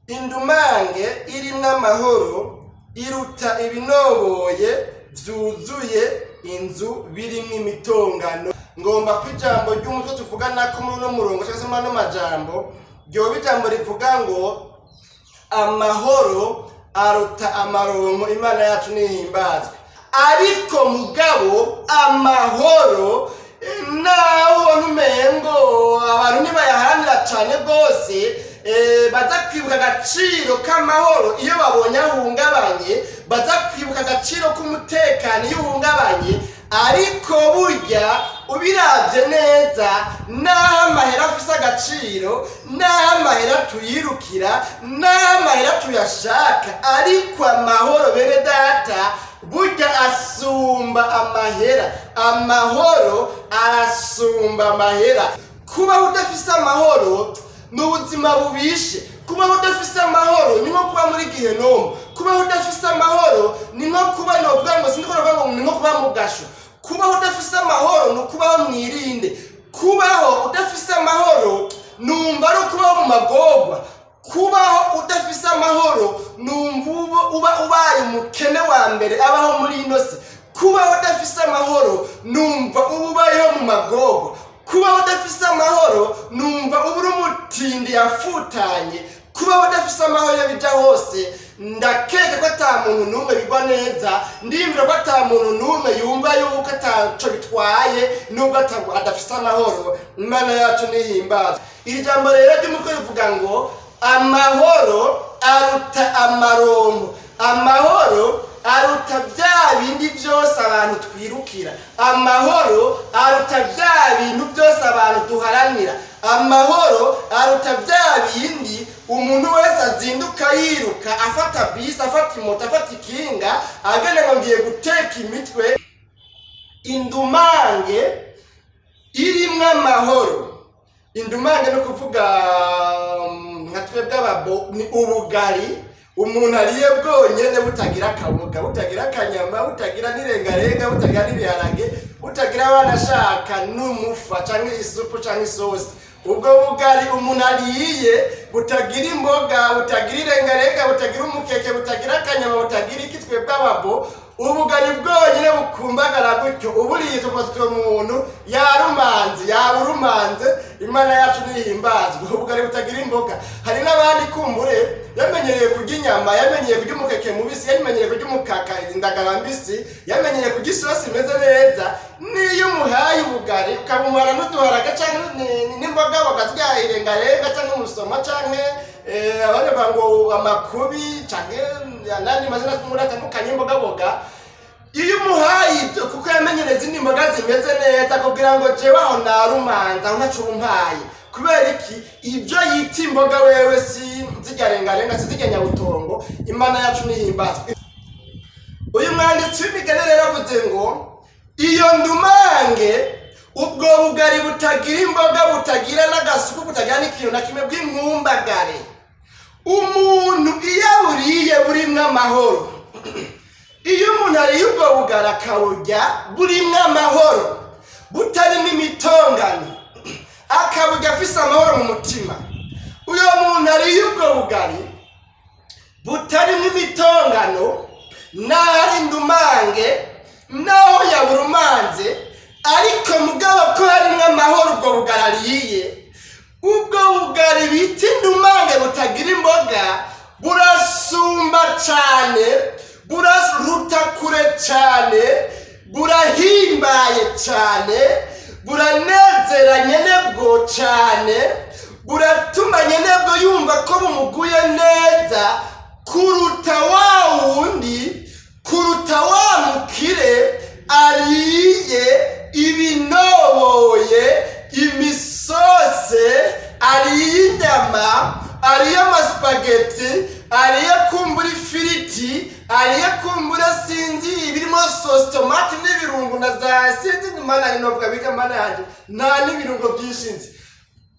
Indumange irimwo amahoro iruta ibinoboye vyuzuye inzu birimwo imitongano. Ngomba ko ijambo ry'umutwe tuvugana ko muri uno murongo cyangwa se muri ano majambo ryoba ijambo rivuga ngo amahoro aruta amaronko. Imana yacu nihimbazwe. Ariko mugabo amahoro, naho numengo abantu ntibayaharanira cyane rwose, baza kwibuka agaciro k'amahoro iyo babonye ahungabanye, baza kwibuka agaciro k'umutekano iyo uhungabanye. Ariko burya ubiravye neza, naho amahera afise agaciro, naho amahera tuyirukira, naho amahera tuyashaka, ariko amahoro, bene data, burya asumba amahera. Amahoro arasumba amahera. Kubaho udafise amahoro ni ubuzima bubishe. Kubaho udafise amahoro ni nko kuba muri gihenomu. Kubaho udafise amahoro ni nko kuba, novuga ngo, sindiko novuga ngo ni nko kuba mu gasho. Kubaho udafise amahoro ni ukubaho mwirinde. Kubaho udafise amahoro numva ari ukubaho mu magorwa. Kubaho udafise amahoro numva uba ubaye umukene wa mbere abaho muri ino si. Kubaho udafise amahoro numva uba ubayeho mu magorwa. Kubaho udafise amahoro numva uba uri umutindi yafutanye. Kubaho udafise amahoro, iyo bija hose, ndakeka ko ata muntu n'umwe bigwa neza. Ndiyumvira ko ata muntu n'umwe yumva yuko ataco bitwaye nubwo adafise amahoro. Imana yacu nihimbaza. Iri jambo rero ry'umutwe rivuga ngo amahoro aruta amaronko, amahoro aruta bya bindi byose abantu twirukira, amahoro aruta bya bintu byose abantu duharanira, amahoro aruta bya bindi umuntu wese azinduka yiruka, afata bisi, afata imoto, afata ikinga, agenda ngo ngiye guteka imitwe. Indumange irimwo amahoro, indumange no kuvuga nka twebwe ababo ni ubugari umuntu ariye bwonyene, butagira akaboga, butagira akanyama, butagira n'irengarenga, butagira n'ibiharage, butagira abana ashaka n'umufa canke isupu canke isosi. Ubwo bugari umuntu ariye butagira imboga, butagira irengarenga, butagira umukeke, butagira akanyama, butagira iki, twebwe ababo ubugari bwonyine bukumbagara gutyo uburiye tuvuga uwo muntu yarumanze, yaburumanze. Imana yacu nihimbazwe. Ubugari butagira imboga. Hari n'abandi kumbure yamenyereye kurya inyama, yamenyereye kurya umukeke mubisi, yamenyereye kurya umukaka, indagara mbisi, yamenyereye kurya isosi imeze neza. Niyo umuhaye ubugari ukabumuhara n'uduharage canke n'imboga bakazirya, irengarenga canke umusoma canke abandi bavuga ngo amakubi canke n'andi mazina muri atandukanye y'imbogaboga, iyo umuhaye ibyo, kuko yamenyereye izindi mboga zimeze neza, kugira ngo jewe aho narumanza, aho ntaco umpaye. Kubera iki? Ibyo yita imboga wewe si zirya rengarenga, si zirya nyabutongo. Imana yacu nihimbazwe. Uyu mwanditsi w'imigani rero avuze ngo iyo ndumange, ubwo bugari butagira imboga, butagira n'agasuku, butagira n'ikintu na kimwe, bw'inkumbagare, umuntu iyo aburiye burimwo amahoro, iyo umuntu ariye ubwo bugari akaburya burimwo amahoro, butarimo imitongano, akaburya afise amahoro mu mutima, uyo muntu ariye ubwo bugari butarimo imitongano, naho ari indumange, naho yaburumanze, ariko mugabo ko harimwo amahoro, ubwo bugari ariye, ubwo bugari bita indumange butagira imboga, burasumba cane, buraruta kure cane, burahimbaye cane, buranezera nyenebwo cane, buratuma nyenebwo yumva ko bumuguye neza kuruta wa wundi, kuruta wa mukire ariye ibinoboye, imisose, ariye inyama, ariye amasupageti, ariye kumbura ifiriti, ariye kumbura sinzi ibirimo sauce tomate n'ibirungo na za sinzi. Mana, novuga biga, mana yanjye, nta n'ibirungo byinshi nzi.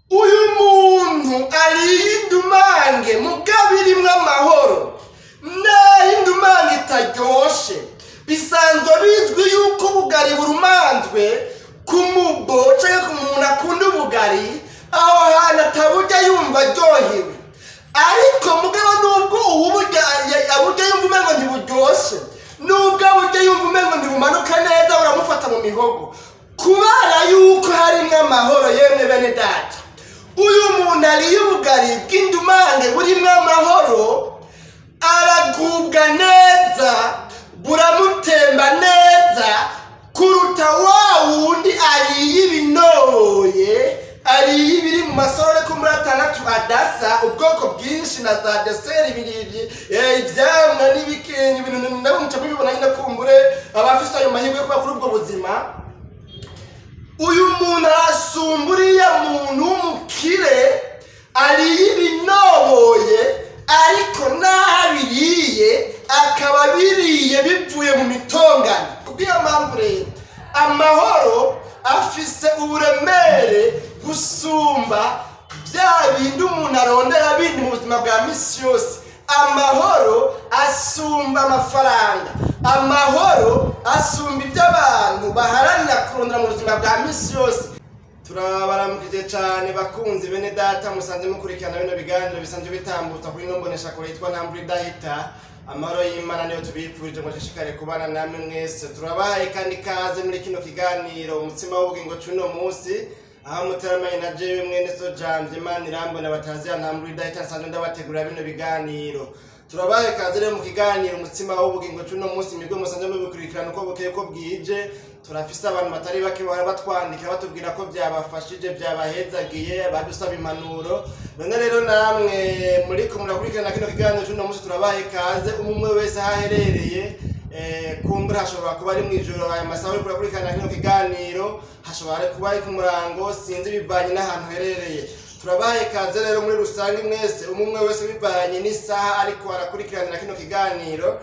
Uyu muntu ariye indumange mugabo irimwo amahoro, naho indumange itaryoshe, bisanzwe bizwi yuko ubugari burumanzwe ku mubo cyangwa ku muntu akunda ubugari, aho hantu ataburya yumva aryohewe. Ariko mugabo buryoshe, nubwo aburyo yumva umengo ntibumanuka neza, buramufata mu mihogo kubera yuko harimwo amahoro. Yemwe bene data, uyu muntu ariye ubugari bw'indumange burimwo amahoro, aragubwa neza, buramutemba neza kuruta wa wundi ariye ibinoye, ariye ibiri mu masorori ko muri atandatu adasa, ubwoko bwinshi na za dessert, ibiribyi, ivyamwa n'ibikenye, ibintu nabo muca mubibona nyine. Kumbure abafise ayo mahirwe yo kuba kuri ubwo buzima, uyu muntu arasumba uriya muntu w'umukire ariye ibinoboye, ariko n'aho abiriye akaba abiriye bivuye mu mitongano. Kubw'iyo mpamvu rero, amahoro afise uburemere gusumba bya bindi umuntu arondera bindi mu buzima bwa misi yose. Amahoro asumba amafaranga, amahoro asumba ibyo abantu baharanira kurondera mu buzima bwa misi yose. Turabaramukije cyane bakunzi bene data musanze mukurikirana bino biganiro bisanzwe bitambutsa kuri ino mboneshakure yitwa Ntambwe Idahita. Amahoro y'Imana niyo tubifurije ngo ashishikare kubana namwe mwese. Turabahaye kandi ikaze muri kino kiganiro Umutsima w'Ubugingo c'uno munsi, aho muteramanye na jewe mwene so Jamvye Imana Irambona batazi ya Ntambwe Idahita, nsanzwe ndabategurira bino biganiro. Turabahaye ikaze rero mu kiganiro Umutsima w'Ubugingo c'uno munsi. Mibwo musanzwe mubikurikirana uko bukeye ko bwije. Turafise abantu batari bake bahora batwandikira batubwira ko byabafashije, byabahezagiye, badusaba impanuro. None rero namwe muriko murakurikirana kino kiganiro c'uno munsi, turabahaye ikaze umwe umwe wese aho aherereye. Kumbura hashobora kuba ari mw'ijoro aya masaha uriko urakurikirana kino kiganiro, hashobora kuba ari ku murango, sinzi, bivanye n'ahantu uherereye. Turabahaye ikaze rero muri rusange mwese, umwe umwe wese bivanye n'isaha ariko arakurikiranira kino kiganiro,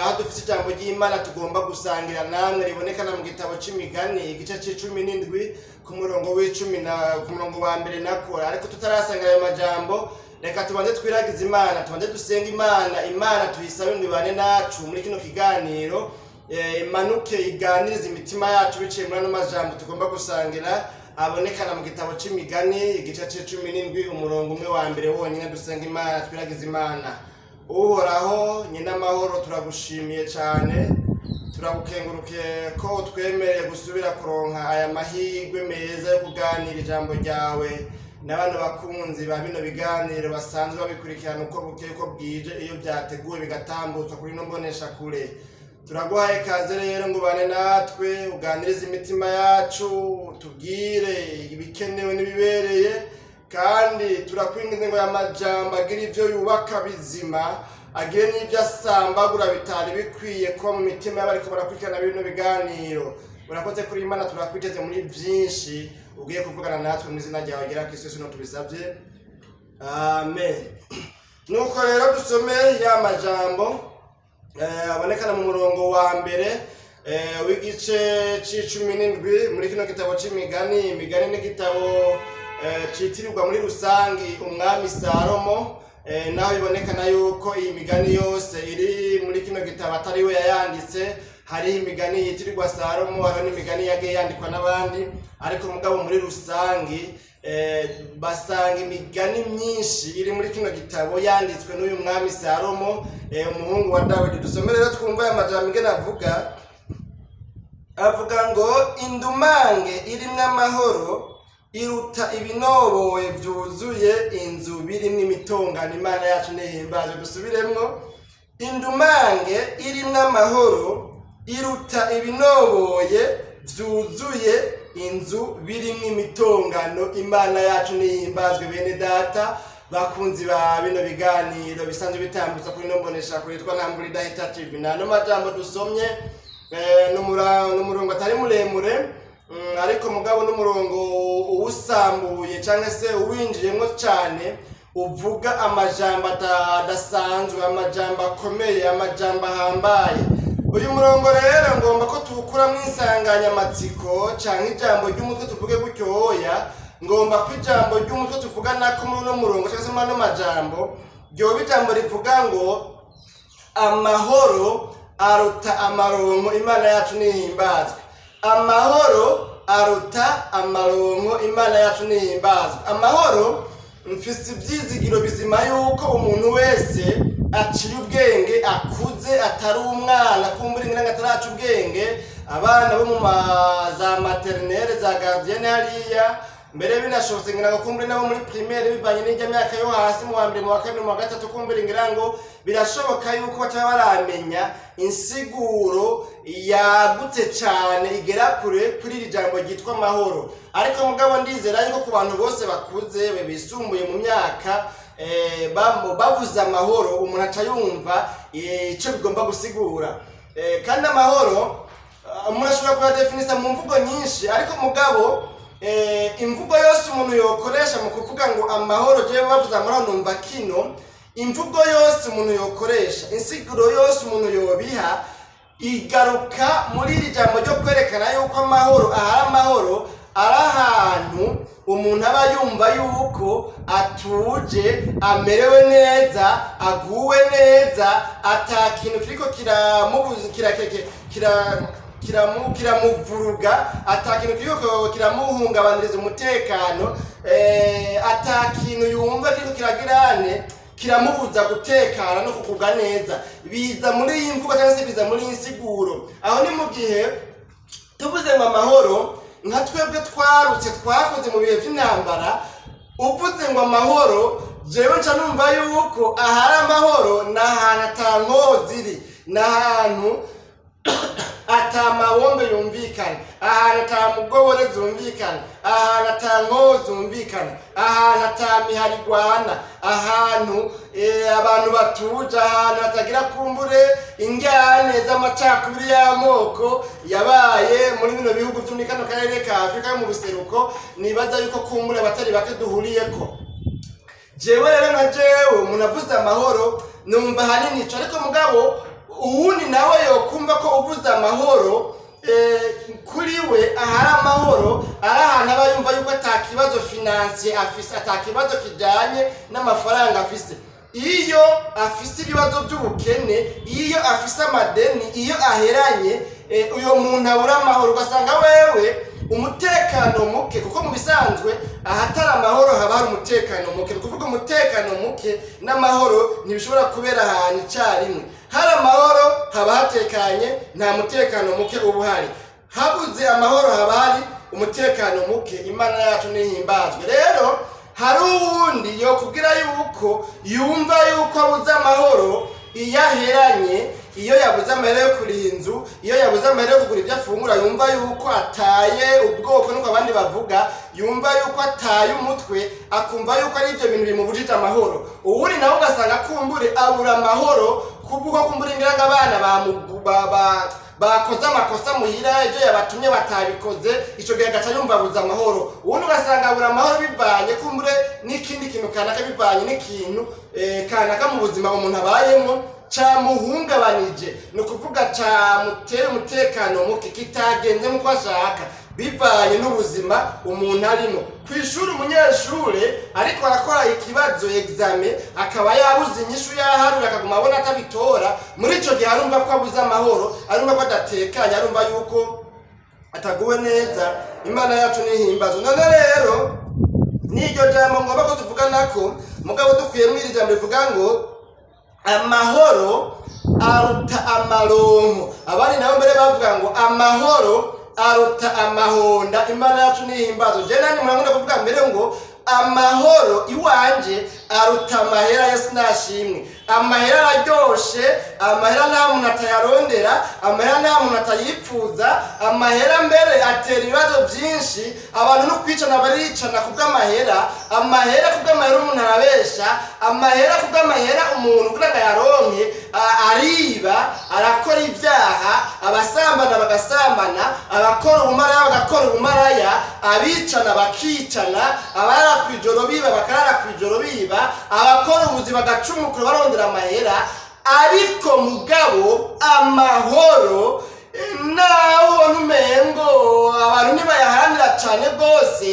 aho dufite ijambo ry'Imana tugomba gusangira namwe ribonekana mu gitabo c'Imigani, igice c'17, ku murongo w'icumi na ku murongo wa mbere nako. Ariko tutarasangira ayo majambo, reka tubanze twiragize Imana, tubanze dusenge Imana. Imana tuyisabe ngo ibane nacu muri kino kiganiro, imanuke iganirize imitima yacu biciye muri ano majambo tugomba gusangira abonekana mu gitabo c'Imigani, igice c'17, umurongo umwe wa mbere wonyine. Dusenga Imana, twiragize Imana. Uhoraho nyina amahoro, turagushimiye cyane, turagukengurukiye ko utwemereye gusubira kuronka aya mahirwe meza yo kuganira ijambo ryawe na bano bakunzi ba bino biganiro basanzwe babikurikirana uko bukeye uko bwije iyo byateguwe bigatambutswa kuri ino mboneshakure. Turaguhaye ikaze rero ngo ubane natwe, uganirize imitima yacu, tubwire ibikenewe n'ibibereye. Kandi turakwinginze ngo aya majambo agire ibyo yubaka bizima, agire n'ibyo asambagura bitari bikwiye kuba mu mitima y'abariko barakurikirana bino biganiro. Urakoze kuri Imana, turakwiteze muri byinshi ugiye kuvugana natwe. Mu izina ryawe gera Kristo Yesu tubisabye, amen. Nuko rero dusome ya majambo abonekana mu murongo wa mbere w'igice c'17 muri kino gitabo c'Imigani. Imigani n'igitabo citirirwa muri rusangi umwami Salomo, naho bibonekana yuko iyi migani yose iri muri kino gitabo atari we yayanditse. Hariho imigani yitirirwa Salomo, hariho n'imigani yagiye yandikwa n'abandi, ariko mugabo muri rusangi basanga imigani myinshi iri muri kino gitabo yanditswe n'uyu mwami Salomo, umuhungu wa Dawidi. Dusome rero twumva aya majambo ingene avuga. Avuga ngo: "Indumange irimwo amahoro iruta ibinoboye byuzuye inzu birimwo imitongano." Imana yacu nihimbaze. Dusubiremwo: "Indumange irimwo amahoro iruta ibinoboye byuzuye inzu birimwo imitongano." Imana yacu nihimbazwe. Bene data bakunzi ba bino biganiro bisanzwe bitambutsa kuri ino mboneshakure yitwa Ntambura Idahita TV, nano majambo dusomye n'umurongo atari muremure, ariko mugabo n'umurongo uwusambuye cyangwa se uwinjiyemo cyane uvuga amajambo adasanzwe, amajambo akomeye, amajambo ahambaye. Uyu murongo rero ngomba ko tuwukuramo insanganyamatsiko cyangwa ijambo ry'umutwe, tuvuge gutyo. Hoya, ngomba ko ijambo ry'umutwe tuvuga nako muri uno murongo cyangwa se muri ano majambo ryoba ijambo rivuga ngo: "Amahoro aruta amaronko." Imana yacu nihimbazwe. Amahoro aruta amaronko. Imana yacu nihimbazwe. Amahoro, mfise ibyizigiro bizima yuko umuntu wese Aciye ubwenge, akuze, atari umwana kumbura ngira ngo ataraca ubwenge, abana bo mu za maternelle, za gardienne hariya, mbere binashobotse ngira ngo kumbure nabo muri primaire, bivanye n'ijya myaka yo hasi, mu wa mbere, mu wa kabiri, mu wa gatatu, kumbure ngira ngo birashoboka yuko bataba baramenya insiguro yagutse cyane igera kure kuri iri jambo ryitwa amahoro. Ariko mugabo ndizera yuko ku bantu bose bakuze, bisumbuye mu myaka, bavuze amahoro, umuntu aca yumva icyo bigomba gusigura. Kandi amahoro umuntu ashobora kuyadefinisa mu mvugo nyinshi, ariko mugabo imvugo yose umuntu yokoresha mu kuvuga ngo amahoro, jewe bavuze amahoro numva kino, imvugo yose umuntu yokoresha, insiguro yose umuntu yobiha, igaruka muri iri jambo ryo kwerekana yuko amahoro ahari, amahoro ari ahantu umuntu aba yumva yuko atuje, amerewe neza, aguwe neza, ata kintu kiriko kiramubuza, kiramuvuruga, ata kintu kiriko kiramuhungabaniriza umutekano, ata kintu yumva kiriko kiragirane kiramubuza gutekana no kugubwa neza. Biza muri iyi mvugo cyangwa se biza muri iyi nsiguro. Aho ni mu gihe tuvuze ngo amahoro, nka twebwe twarutse, twakoze mu bihe by'intambara, uvuze ngo amahoro, jewe nca numva yuko ahari amahoro ni ahantu ata nkoho ziri, ni ahantu ata mabombe yumvikana, ahantu ata mugobore zumvikana, ahantu ata nkoho zumvikana, ahantu ata mihari igwana, ahantu abantu batuje, ahantu hatagira kumbure injyane z'amacakubiri y'amoko yabaye muri bino bihugu byo muri kano karere ka Afurika yo mu buseruko. Nibaza yuko kumbure abatari bake duhuriyeko. Jewe rero, nka jewe, umuntu avuze amahoro numva ahanini ico. Ariko mugabo uwundi nawe yokumva ko uvuze amahoro, kuri we ahari amahoro ari ahantu aba yumva yuko ata kibazo financier afise, ata kibazo kijanye n'amafaranga afise. Iyo afise ibibazo by'ubukene, iyo afise amadeni, iyo aheranye, uyo muntu abura amahoro. Ugasanga wewe umutekano muke, kuko mu bisanzwe ahatari amahoro haba hari umutekano muke. Ni ukuvuga umutekano muke n'amahoro ntibishobora kubera ahantu icyarimwe. Hari amahoro haba hatekanye, nta mutekano muke uba uhari. Habuze amahoro haba hari umutekano muke. Imana yacu nihimbazwe. Rero hari uwundi yokubwira yuko yumva yuko abuze amahoro iyo aheranye, iyo yabuze amahera yo kuriha inzu, iyo yabuze amahera yo kugura ibyo afungura, yumva yuko ataye ubwoko, nuko abandi bavuga, yumva yuko ataye umutwe, akumva yuko ari ibyo bintu bimubujije amahoro. Uwundi nawe ugasanga kumbure abura amahoro kubwo kumbure ngira ngo abana bakoze amakosa muhira, ibyo yabatumye batabikoze, ico gihe agaca yumva abuze amahoro. Uwundi ugasanga abura amahoro bivanye kumbure n'ikindi kintu kanaka, bivanye n'ikintu kanaka mu buzima umuntu abayemo camuhungabanije, ni ukuvuga camutera umutekano muke, kitagenze nk'uko ashaka, bivanye n'ubuzima umuntu arimo. Ku ishuri umunyeshure ariko arakora ikibazo, examen, akaba yabuze inyishu, yaharura akaguma abona atabitora, muri ico gihe arumva ko abuze amahoro, arumva ko adatekanye, arumva yuko ataguwe neza. Imana yacu nihimbazo. None rero n'iryo jambo ngomba ko tuvuganako, mugabo dukuyemwo iri jambo rivuga ngo amahoro aruta amaronko. Abandi nabo mbere bavuga ngo amahoro aruta amahonda. Imana yacu nihimbazo. Je nani murakunda kuvuga mbere ngo amahoro iwanje aruta amahera. Yesu nashimwe. Amahera araryoshe, amahera nta muntu atayarondera, amahera nta muntu atayipfuza. Amahera mbere atera ibibazo byinshi abantu, no kwicana baricana kubw'amahera. Amahera, kubw'amahera umuntu arabesha. Amahera, kubw'amahera umuntu kugira ngo ayaronke ariba, arakora ibyaha, abasambana bagasambana, abakora ubumaraya bagakora ubumaraya, abicana bakicana, abarara kw'ijoro biba bakarara kw'ijoro biba, abakora ubuzi bagacumukura barondera amahera. Ariko mugabo amahoro, naho numengo abantu ntibayaharanira cyane rwose,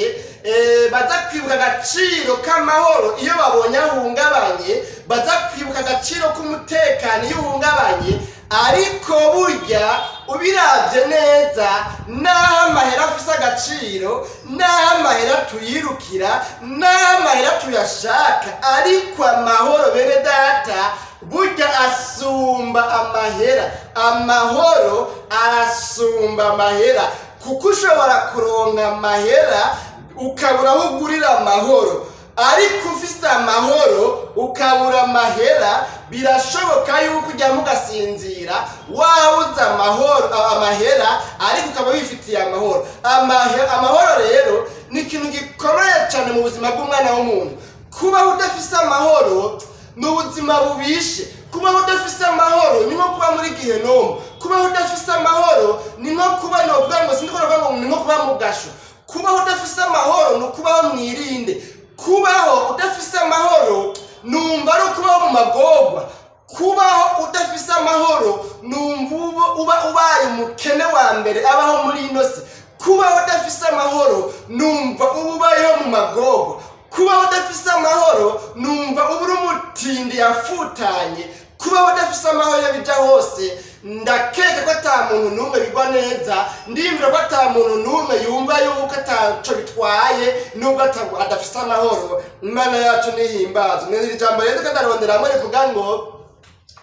baza kwibuka agaciro k'amahoro iyo babonye ahungabanye, baza kwibuka agaciro k'umutekano iyo uhungabanye. Ariko burya ubiravye neza, naho amahera afise agaciro, naho amahera tuyirukira, naho amahera tuyashaka, ariko amahoro, bene data. Burya asumba amahera. Amahoro arasumba amahera, kuko ushobora kuronka amahera ukabura aho ugurira amahoro, ariko ufise amahoro ukabura amahera, birashoboka yuko ujyamo ugasinzira wabuze amahoro, amahera, ariko ukaba wifitiye amahoro. Amahoro rero ni ikintu gikomeye cyane mu buzima bw'umwana w'umuntu. Kubaho udafise amahoro ni ubuzima bubishe. Kubaho udafise amahoro ni nko kuba muri gihenomu. Kubaho udafise amahoro ni nko kuba, novuga ngo, sindi ko novuga ngo ni nko kuba mu gasho. Kubaho udafise amahoro ni ukubaho mwirinde. Kubaho udafise amahoro numva ari ukubaho mu magorwa. Kubaho udafise amahoro numva uba ubaye umukene wa mbere abaho muri ino si. Kubaho udafise amahoro numva uba ubayeho mu magorwa. Kubaho udafise amahoro numva uba uri umutindi yafutanye. Kubaho udafise amahoro, iyo bijya hose, ndakeka ko ata muntu n'umwe bigwa neza. Ndimbira ko ata muntu n'umwe yumva yuko ataco bitwaye nubwo adafise amahoro. Imana yacu nihimbazwe. Iri jambo rero tukadaronderamo rivuga ngo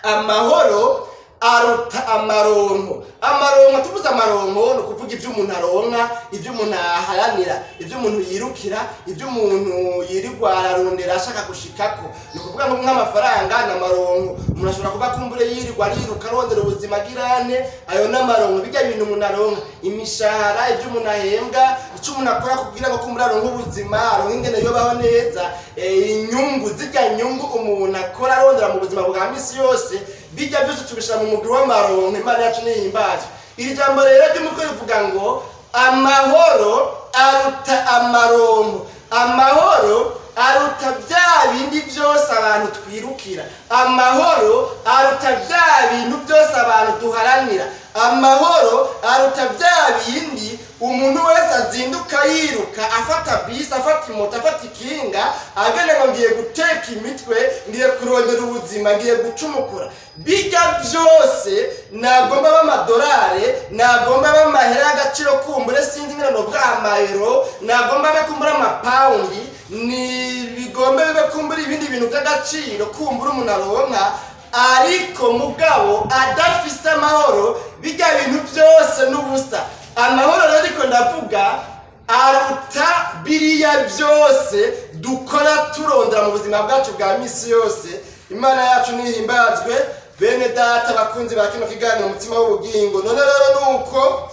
amahoro aruta amaronko. Amaronko, tuvuze amaronko, ni ukuvuga ibyo umuntu aronka, ibyo umuntu aharanira, ibyo umuntu yirukira, ibyo umuntu yirirwa ararondera ashaka gushikako. Ni ukuvuga ngo nk'amafaranga ni amaronko. Umuntu ashobora kuba kumbure yirirwa ariruka arondera ubuzima agirane, ayo ni amaronko. Bijya bintu umuntu aronka, imishahara, ibyo umuntu ahembwa, icyo umuntu akora kugira ngo kumbure aronke ubuzima, aronke ingene yobaho neza, inyungu, zirya nyungu umuntu akora arondera mu buzima bwa misi yose, bijya byose tubishira mu mugwi w'amaronko. Imana yacu nihimbazwe. Iri jambo rero ry'umutwe rivuga ngo amahoro aruta amaronko. Amahoro aruta bya bindi byose abantu twirukira. Amahoro aruta bya bintu byose abantu duharanira. Amahoro aruta bya bindi umuntu wese azinduka yiruka, afata bisi, afata imoto, afata ikinga, agana ngo ngiye guteka imitwe, ngiye kurondera ubuzima, ngiye gucumukura. Bijya byose nagomba b'amadolari, nagomba b'amahera y'agaciro, kumbure sinzi ingene novuga, amayero, nagomba abe kumbura amapawundi, ni bigombe bibe kumbura ibindi bintu by'agaciro kumbura umuntu aronka, ariko mugabo adafise amahoro, bijya bintu byose n'ubusa. Amahoro rero ariko ndavuga aruta biriya byose dukora turondera mu buzima bwacu bwa misi yose. Imana yacu nihimbazwe. Bene data, bakunzi ba kino kiganiro Umutima w'Ubugingo, none rero nuko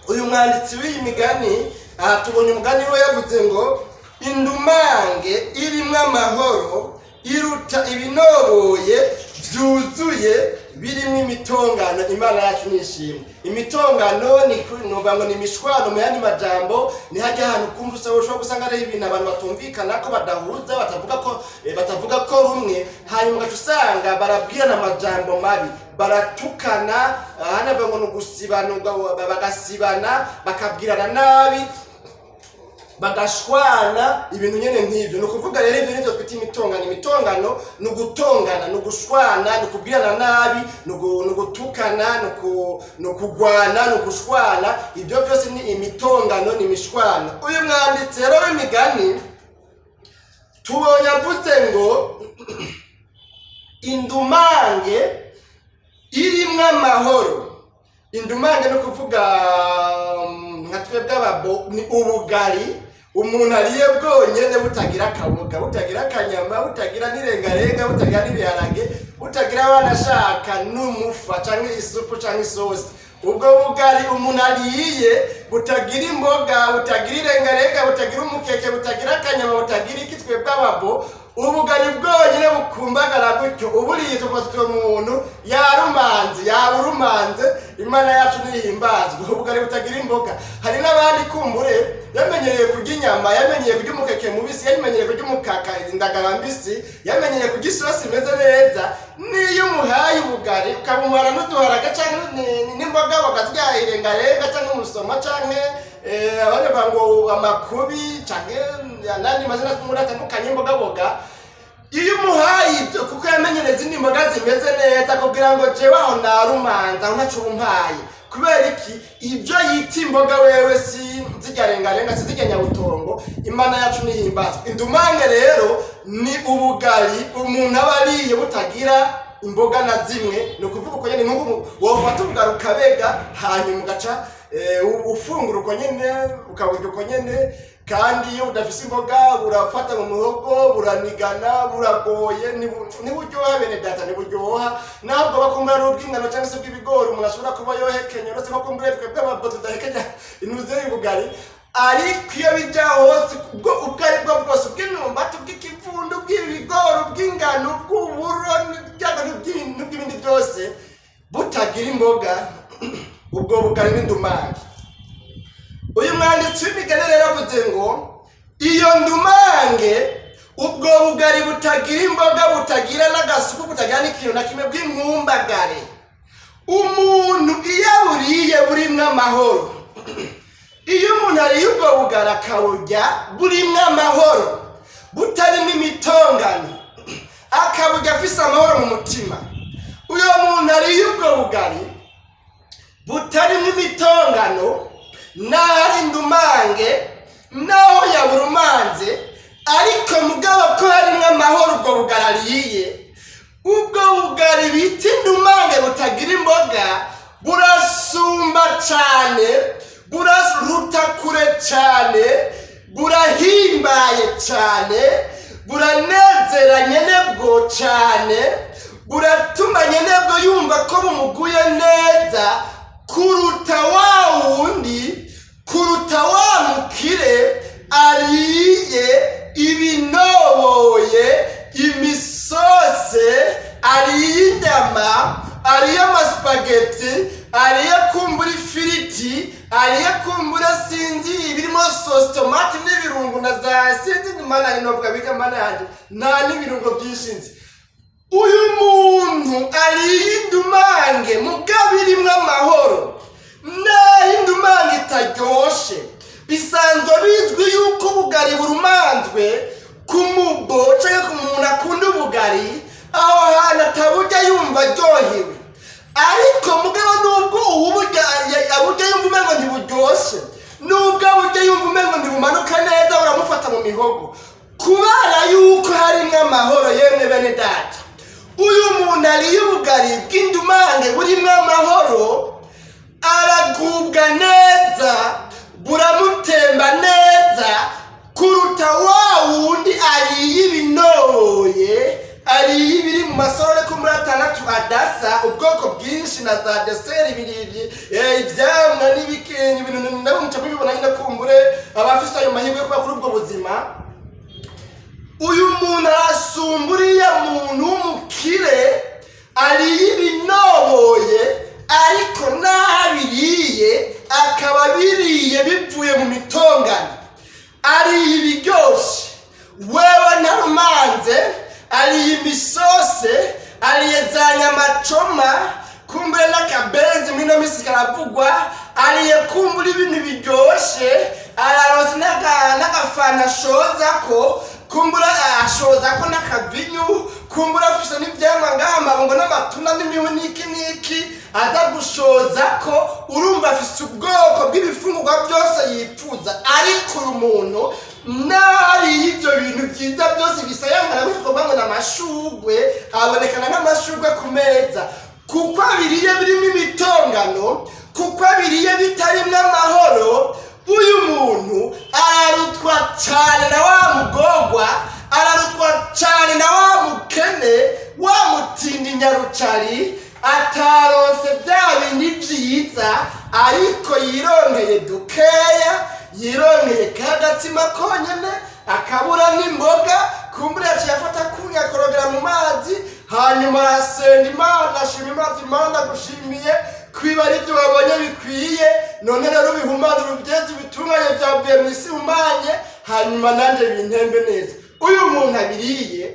uyu mwanditsi w'iyi migani aha tubonye umugani we yavuze ngo indumange irimwo amahoro iruta ibinoboye byuzuye birimo imitongano. Imana yacu nishimwe. Imitongano ni nuvuga ngo ni imishwano. Mu yandi majambo, ni hajya ahantu kumva usaba ushobora gusanga ari ibintu abantu batumvikana ko badahuza, batavuga ko rumwe, hanyuma ugaca usanga barabwirana amajambo mabi, baratukana. Ahandi bavuga ngo ni ugusibana, bagasibana, bakabwirana nabi, bagashwana, ibintu nyene nk'ivyo. Ni ukuvuga rero ivyo nivyo twita imitongano. Imitongano ni ugutongana, ni ugushwana, ni ukubwirana nabi, ni ugutukana, ni ukugwana, ni ugushwana. Ibyo byose ni imitongano, ni imishwano. Uyu mwanditsi rero w'imigani tubonye avuze ngo indumange irimwo amahoro. Indumange ni ukuvuga nka twebwe ababo, ni ubugari umuntu ariye bwonyene butagira akaboga, butagira akanyama, butagira n'irengarenga, butagira n'ibiharage, butagira abana ashaka n'umufa canke isupu canke isosi. Ubwo bugari umuntu ariye butagira imboga, butagira irengarenga, butagira umukeke, butagira akanyama, butagira iki, twebwe ababo, ubugari bwonyine bukumbagara gutyo uburiye tuvuga tuti umuntu yarumanze, yaburumanze. Imana yacu nihimbazwe. Ubugari butagira imboga. Hari n'abandi kumbure yamenyereye kurya inyama, yamenyereye kurya umukeke mubisi, yamenyereye kurya umukaka, indagara mbisi, yamenyereye kurya isosi imeze neza. Niyo umuhaye ubugari ukabumuhara n'uduharage canke n'imboga bakazirya, irengarenga canke umusoma canke abandi bavuga ngo amakubi canke n'andi mazina muri atandukanye imbogaboga, iyo umuhaye ibyo, kuko yamenyereye izindi mboga zimeze neza, kugira ngo jewe aho narumanza, aho ntaco umpaye. Kubera iki? Ibyo yita imboga wewe si zirya rengarenga, si zirya nyabutongo. Imana yacu nihimbazwa. Indumange rero ni ubugari umuntu aba ariye butagira imboga na zimwe. Ni ukuvuga uko nyene, nk'ubu wofata ubugari ukabega, hanyuma ugaca ufungura uko nyene, ukaburya uko nyene. Kandi iyo udafise imboga burafata mu muhogo, buranigana, buragoye, ntiburyoha bene data, ntiburyoha. Ntabwo bakumbura n'ubw'ingano cyangwa se bw'ibigori umuntu ashobora kuba yohekenya, uretse ko kumbura twebwe ababo tudahekenya inuze y'ubugari. Ariko iyo bijya hose, ubwo ubwo ari bwo bwose, ubw'imyumbati, ubw'ikivundu, ubw'ibigori, ubw'ingano, ubw'uburo n'ubw'ibindi byose, butagira imboga, ubwo bugari n'indumange. Uyu mwanditsi w'imigani rero avuze ngo iyo ndumange, ubwo bugari butagira imboga, butagira n'agasuku, butagira n'ikintu na kimwe, bw'inkumbagare, umuntu iyo aburiye burimwo amahoro. Iyo umuntu ariye ubwo bugari akaburya burimwo amahoro, butarimo imitongano, akaburya afise amahoro mu mutima, uyo muntu ariye ubwo bugari butarimo imitongano, n'aho ari ndumange, n'aho yaburumanze, ariko mugabo ko harimwo amahoro, ubwo bugari ariye, ubwo bugari bita indumange butagira imboga, burasumba cane, buraruta kure cane, burahimbaye cane, buranezera nyenebwo cane, buratuma nyenebwo yumva ko bumuguye neza kuruta wa wundi, kuruta wa mukire ariye ibinoboye, imisose, ariye inyama, ariye amasupageti, ariye kumbura ifiriti, ariye kumbura sinzi ibirimo sauce tomate n'ibirungo na za sinzi. Mana, inovuga biga, mana yanjye, nta n'ibirungo byinshi nzi. Uyu muntu ariye indumange mugabo irimwo amahoro, naho indumange itaryoshe, bisanzwe bizwi yuko ubugari burumanzwe ku mubo cyangwa ku muntu akunda ubugari, aho hantu ataburya yumva aryohewe. Ariko mugabo nubwo uwuburya aburya yumva umengo ntiburyoshe, nubwo aburya yumva umengo ntibumanuka neza, buramufata mu mihogo, kubera yuko harimwo amahoro. Yemwe bene data, uyu muntu ariye ubugari bw'indumange burimwo amahoro, aragubwa neza, buramutemba neza kuruta wa wundi ariye ibinoye, ariye ibiri mu masorore ko muri atandatu adasa, ubwoko bwinshi na za dessert, ibiribyi, ivyamwa n'ibikenye, ibintu nabo muca mubibona nyine. Kumbure abafise ayo mahirwe yo kuba kuri ubwo buzima, uyu muntu arasumba uriya muntu w'umukire ariye ibinoboye. Ariko n'aho abiriye akaba abiriye bivuye mu mitongano, ariye ibiryoshe, wewe ntarumanze, ariye imisose, ariye za nyamacoma, kumbure n'akabenzi muri ino minsi karavugwa, ariye kumbura ibintu biryoshe, araronse n'agafana ashozako, kumbura ashozako n'akavinyu, kumbura afise n'ivyamwa ngaha, amabungo n'amatunda n'imihwi n'iki n'iki aza gushozako. Urumva afise ubwoko bw'ibifungurwa byose yipfuza. Ariko uyu muntu n'ariye ibyo bintu byiza byose bisayangana bikorwa ngo n'amashugwe, abonekana nk'amashugwe ku meza, kuko abiriye birimo imitongano, kuko abiriye bitarimo amahoro, uyu muntu ararutwa cyane na wa mugogwa, ararutwa cyane na wa mukene, wa mutindi nyarucari ataronse bya bindi byiza, ariko yironkeye dukeya, yironkeye ka gatsima konyene, akabura n'imboga. Kumbura yaciye afata kunya akorogera mu mazi, hanyuma arasenga Imana, ashima Imana ati: "Imana, gushimiye kwiba ari ibyo wabonye bikwiye. None rero bihumane, ubyeze, ubitunganye, byavuye mu isi ihumanye, hanyuma nanjye bintembe neza." Uyu muntu abiriye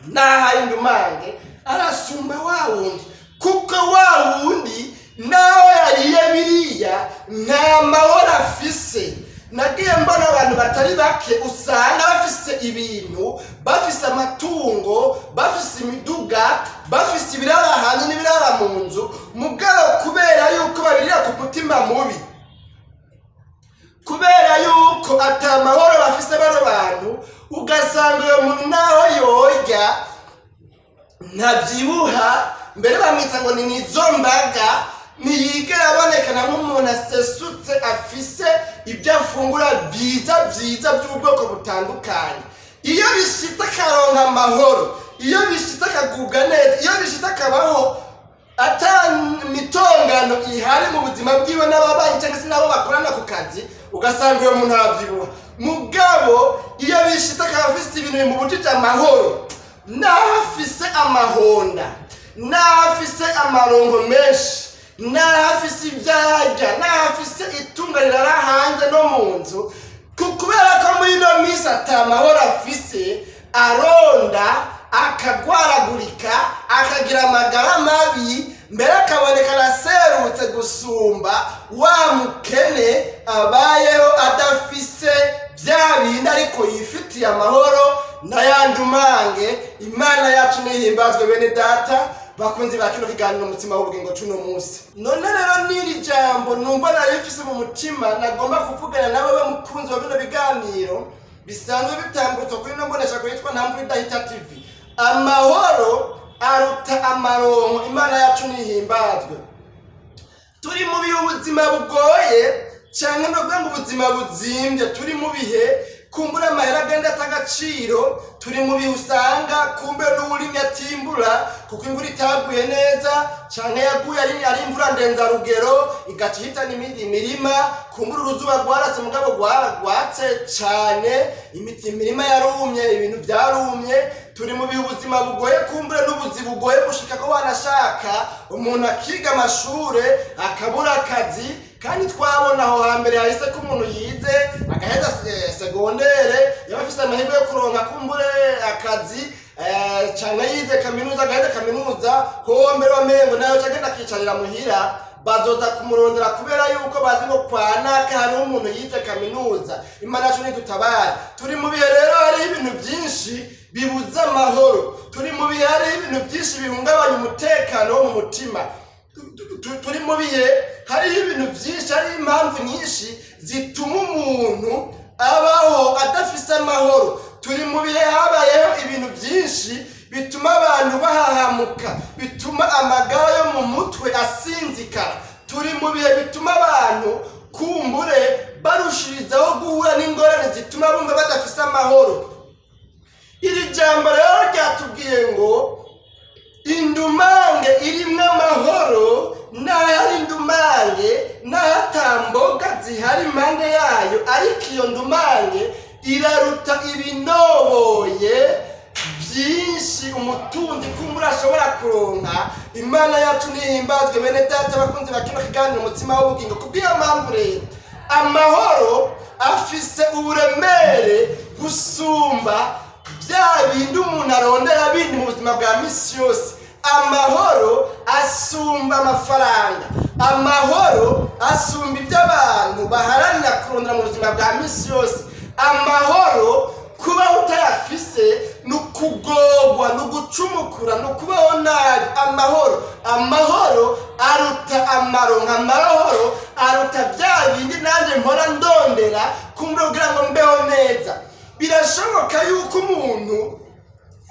naho ari ndumange arasumba wa wundi, kuko wa wundi nawe yariye biriya nta mahoro afise. Nagiye mbona abantu batari bake usanga bafise ibintu, bafise amatungo, bafise imiduga, bafise ibirara hanze n'ibirara mu nzu, mugabo kubera yuko babirira ku mutima mubi, kubera yuko ata mahoro bafise bano bantu, ugasanga uyo muntu naho yorya ntabyibuha. Mbere bamwita ngo ni nizo mbaga, ntiyigera abonekana nk'umuntu asesutse, afise ibyo afungura byiza byiza by'ubwoko butandukanye. Iyo bishitse akaronka amahoro, iyo bishitse akagubwa neza, iyo bishitse akabaho ata mitongano ihari mu buzima bwiwe n'ababanyi cyangwa se n'abo bakorana ku kazi, ugasanga uyo muntu arabyibuha. Mugabo iyo bishitse akaba afise ibintu bimubujije amahoro, naho afise amahonda, naho afise amarongo menshi, naho afise ibyo arya, naho afise itunga rirara hanze no mu nzu, kubera ko muri ino minsi ata mahoro afise, aronda, akagwaragurika, akagira amagara mabi, mbere akaboneka araserutse gusumba wa mukene abayeho adafise bya bindi ariko yifitiye amahoro n'ayandi umange. Imana yacu nihimbazwe. Bene data bakunzi ba kino kiganiro Umutima w'Ubugingo cuno munsi, none rero n'iri jambo numva narifise mu mutima nagomba kuvugana nawe we mukunzi wa bino biganiro bisanzwe bitambutswa kuri ino mboneshakure yitwa Nta Idahita TV: amahoro aruta amaronko. Imana yacu nihimbazwe. Turi mu bihe ubuzima bugoye cyangwa no kuvuga ngo ubuzima buzimbye. Turi mu bihe kumbura amahera agenda ata agaciro. Turi mu bihe usanga kumbe n'uwurimye atimbura kuko imvura itaguye neza, cyangwa yaguye ari imvura ndenzarugero igaca ihitana imirima. Kumbura uruzuba rwaratse, mugabo rwatse cyane, imirima yarumye, ibintu byarumye. Turi mu bihe ubuzima bugoye, kumbure n'ubuzi bugoye gushika ko wanashaka umuntu akiga amashure akabura akazi. Kandi twabona aho hambere hahise ko umuntu yize agaheza secondaire yaba afise amahirwe yo kuronka kumbure akazi, canke yize kaminuza agaheza kaminuza, ho mbere wamengo nayo agenda akicarira muhira, bazoza kumurondera kubera yuko bazi ngo kwa naka hariho umuntu yize kaminuza. Imana yacu nidutabare. Turi mu bihe rero hariho ibintu byinshi bibuza amahoro. Turi mu bihe hariho ibintu byinshi bihungabanya umutekano wo mu mutima. Turi mu bihe hariho ibintu byinshi, hariho impamvu nyinshi zituma umuntu abaho adafise amahoro. Turi mu bihe habayeho ibintu byinshi bituma abantu bahahamuka, bituma amagara yo mu mutwe asinzikara. Turi mu bihe bituma abantu kumbure barushirizaho guhura n'ingorane zituma bumva badafise amahoro. Iri jambo rero ryatubwiye ngo indumange irimwo amahoro, n'aho ari indumange, n'aho ata mboga zihari impande yayo, ariko iyo ndumange iraruta ibinoboye byinshi umutunzi kumbura ashobora kuronka. Imana yacu nihimbazwe. Bene data bakunzi ba kino kiganiro Umutima w'Ubugingo, kubw'iyo mpamvu rero amahoro afise uburemere gusumba bya bindi umuntu arondera bindi mu buzima bwa misi yose. Amahoro asumba amafaranga, amahoro asumba ibyo abantu baharanira kurondera mu buzima bwa misi yose. Amahoro kubaho utayafise ni ukugorwa, ni ugucumukura, ni ukubaho nabi. Amahoro aruta amaronko, amahoro aruta bya bindi nanjye mpora ndondera kumbura kugira ngo mbeho neza. Birashoboka yuko umuntu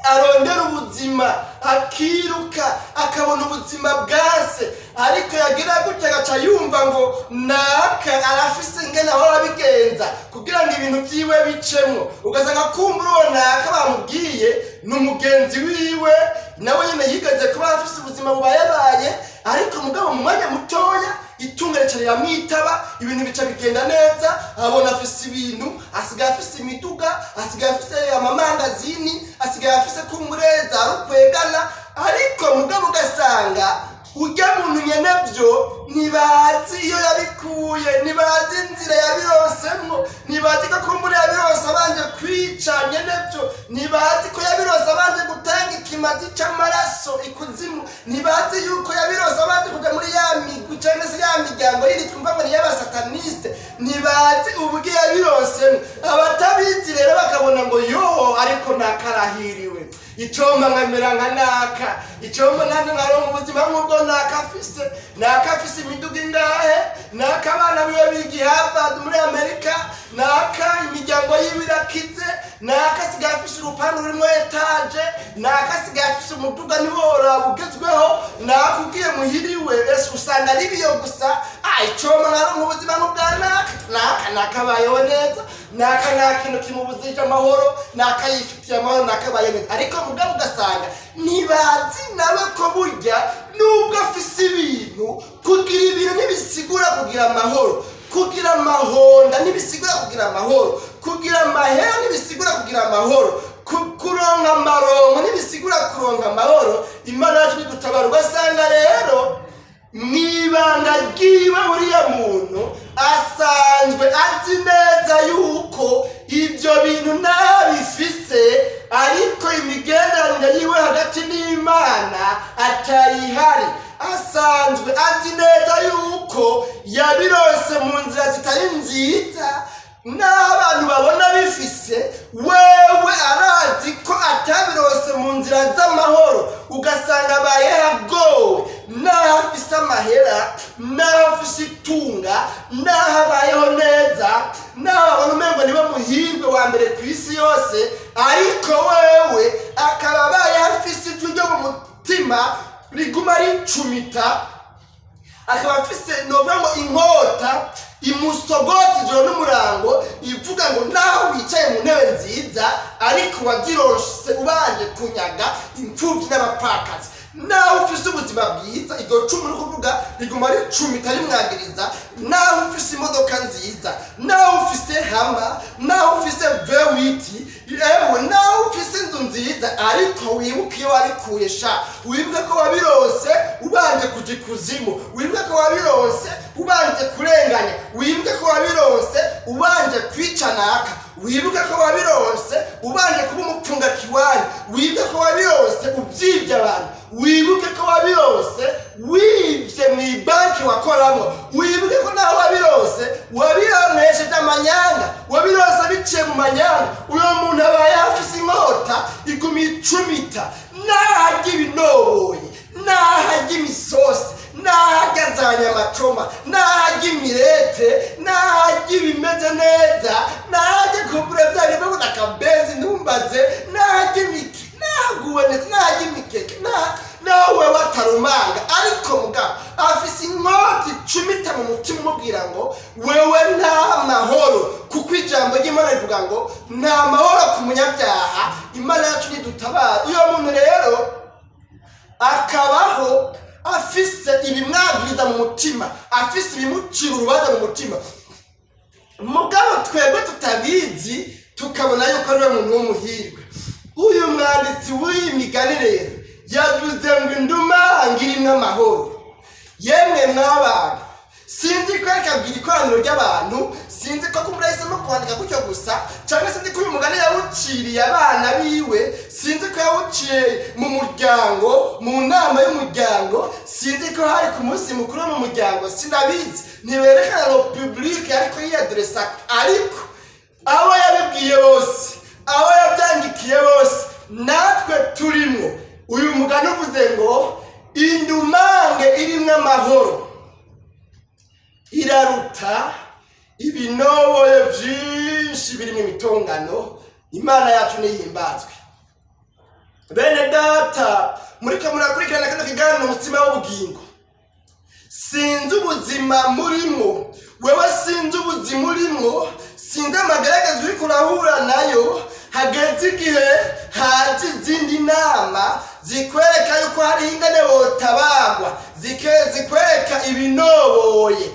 arondera ubuzima, akiruka, akabona ubuzima bwase, ariko yagira gutya agaca yumva ngo naka arafise ingene ahora abigenza kugira ngo ibintu vyiwe bicemwo. Ugasanga kumbura uwo naka bamubwiye ni umugenzi wiwe, nawe nyene yigeze kuba afise ubuzima bubayabaye, ariko mugabo mu mwanya mutoya itunga rica riramwitaba, ibintu bica bigenda neza, abona afise ibintu, asigaye afise imiduga, asigaye afise amamangazini, asigaye afise kumbure za rukwegana. Ariko mugabo ugasanga urya muntu nyene byo ntibazi iyo yabikuye, ntibazi inzira yabironsemwo, ntibazi ko kumbure yabironse abanje kwica nyene byo, ntibazi ko yabironse abanje gutanga. ikimazi c'amaraso ikuzimu, ntibazi yuko yabirose abandi kuja muri ya migwi cyangwa se ya miryango yindi twumva ngo ni y'abasataniste. Ntibazi uburyo yabirosemo. Abatabizi rero bakabona ngo yo, ariko nakarahiriwe, icompa nkamera nka naka, icompa nanjye nkaronka ubuzima nk'ubwo naka afise, naka afise imiduga ingahe, naka abana biwe biga i Harvard muri Amerika, naka imiryango yiwe irakize, naka asigaye afise urupangu rurimo étage, naka asigaye afise umuduga ntiworaba ugezweho, naka ugiye muhiriwe ese usanga ari biyo gusa. Ah, icompa nkaronka ubuzima nk'ubwa naka, naka nakabayeho neza, naka nta kintu kimubuzije amahoro, naka yifitiye amahoro, nakabaye neza. Ariko mugabo ugasanga ntibazi nawe ko burya nubwo afise ibintu, kugira ibintu ntibisigura kugira amahoro, kugira amahonda ntibisigura kugira amahoro, kugira amahera ntibisigura kugira amahoro, kuronka amaronko ntibisigura kuronka amahoro. Imana yacu ntidutabara. Ugasanga rero mwibanga ryiwe uriya muntu asanzwe azi neza yuko ibyo bintu ntabifise, ariko imigenderanire yiwe hagati n'Imana atayihari. Asanzwe azi neza yuko yabironse mu nzira zitari nziza, n'abantu babona bifise, wewe arazi ko atabironse mu nzira z'amahoro. Ugasanga abayeho agowe, n'aho afise amahera, n'aho afise itunga, n'aho abayeho neza, n'aho babona umengo niwe muhirwe wa mbere ku isi yose, ariko wewe akaba abayeho afise ijwi ryo mu mutima riguma ricumita, akaba afise novuga ngo inkota imusogota ijoro n'umurango, ivuga ngo naho wicaye mu ntebe nziza, ariko wazirose ubanje kunyaga imfubyi n'abapfakazi. Naho ufise ubuzima bwiza, iryo cumu ni ukuvuga riguma ricumita rimwagiriza. Naho ufise imodoka nziza, naho ufise Hummer, naho ufise V8, ewe naho ufise inzu nziza, ariko wibuke iyo wabikuye sha, wibuke ko wabirose ubanje kuja ikuzimu, wibuke ko wabirose ubanje kurenganya, wibuke ko wabirose ubanje kwica naka, wibuke ko wabirose ubanje kuba umupfungakiwanyu, wibuke ko wabirose ubyibye abantu, wibuke ko wabirose wibye mu ibanki wakoramo, wibuke ko naho wabirose wabironkesheje amanyanga, wabirose biciye mu manyanga. Uyo muntu abaye afise inkota iguma icumita, naharya ibinoboye, naharya imisosi, naharya za nyamacoma, naharya imirete, naharya ibimeze neza, naharya kumbura bya bintu akabezi ntumbaze, naharya imiki, nahaguwe neza, naharya imikeke, nawe watarumanga, ariko mugabo afise inkota icumita mu mutima umubwira ngo wewe nta mahoro, kuko ijambo ry'Imana rivuga ngo nta mahoro ku munyabyaha. Imana yacu nidutabara. Uyo muntu rero akabaho afise ibimwagiriza mu mutima, afise ibimucira urubanza mu mutima, mugabo twebwe tutabizi tukabona yuko ari we muntu w'umuhirwe. Uyu mwanditsi w'iyi migani rero yavuze ngo indumange irimwo amahoro. Yemwe mw'abantu, sinzi ko akabwira ikoraniro ry'abantu, sinzi ko kumbura yahisemo kwandika gutyo gusa, cyangwa sinzi ko uyu mugani yawuciriye abana biwe, sinzi ko yawuciye mu muryango, mu nama y'umuryango, sinzi ko hari ku munsi mukuru wo mu muryango, sinabizi, ntiberekana ngo public ariko yiyaderesa. Ariko abo yabibwiye bose, abo yabyandikiye bose, natwe turimwo, uyu mugani uvuze ngo indumange irimwo amahoro iraruta ibinoboye byinshi birimo imitongano. Imana yacu nihimbazwe. Bene data muriko murakurikirana kano kiganiro Umutsima w'Ubugingo, sinzi ubuzima murimo wewe, sinzi ubuzima urimo, sinzi amagaragazo uriko urahura nayo. Hageze igihe haje izindi nama zikwereka yuko hariho ingene wotabagwa, zikwereka ibinoboye.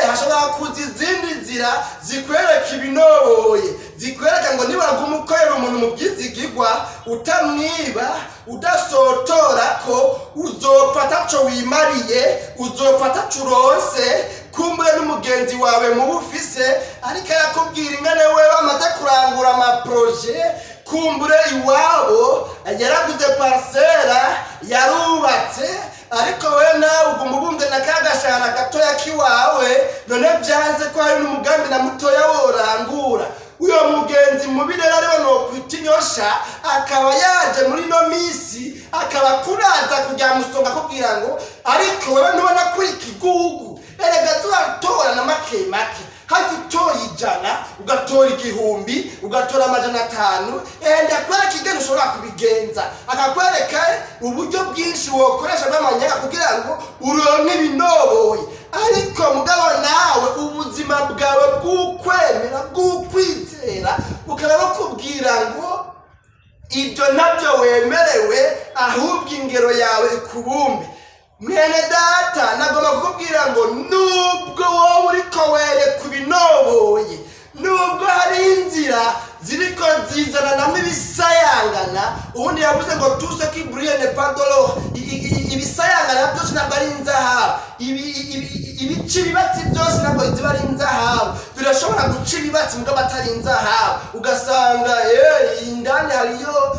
Hashobora kuza izindi nzira zikwereka ibinoboye, zikwereka ngo niwaguma ukorera umuntu mu byizigigwa, utamwiba, udasotora, ko uzopfa ataco wimariye, uzopfa ataco uronse. Kumbure n'umugenzi wawe muba ufise ariko arakubwira ingene wewe amaze kurangura amaprojets. Kumbure iwabo yaraguze parcelle, yarubatse, ariko wowe nawe uguma ubumbwe na ka gashahara gatoya k'iwawe. None byanze ko hari n'umugambi na mutoya worangura. Uyo mugenzi mubi rero, ariwe nokwita inyosha, akaba yaje muri ino misi, akaba kuraza kugira musonga, akubwira ngo: "Ariko wewe ntubona ko uri ikigugu? Erega turatora na make make. Hajya utoye 100, ugatora 1000, ugatora 500, ndakwereka ingene ushobora kubigenza." Akakwereka uburyo bwinshi wokoresha bw'amanyanga kugira ngo uronke ibinoboye. Ariko mugabo nawe ubuzima bwawe bw'ukwemera, bw'ukwizera, bukaba bukubwira ngo ibyo nabyo wemerewe, ahubwo ingero yawe ikubumbe. Mwene data, nagomba kukubwira ngo nubwo wowe uriko wereka ibinoboye, nubwo hari inzira ziriko zizananamo ibisayangana, ubundi yavuze ngo "Tout ce qui brille n'est pas de l'or." Ibisayangana byose ntabwo ari inzahabu. Ibica ibibatsi byose ntabwo ziba ari inzahabu. Birashobora guca ibibatsi mugabo atari inzahabu. Ugasanga indani hariyo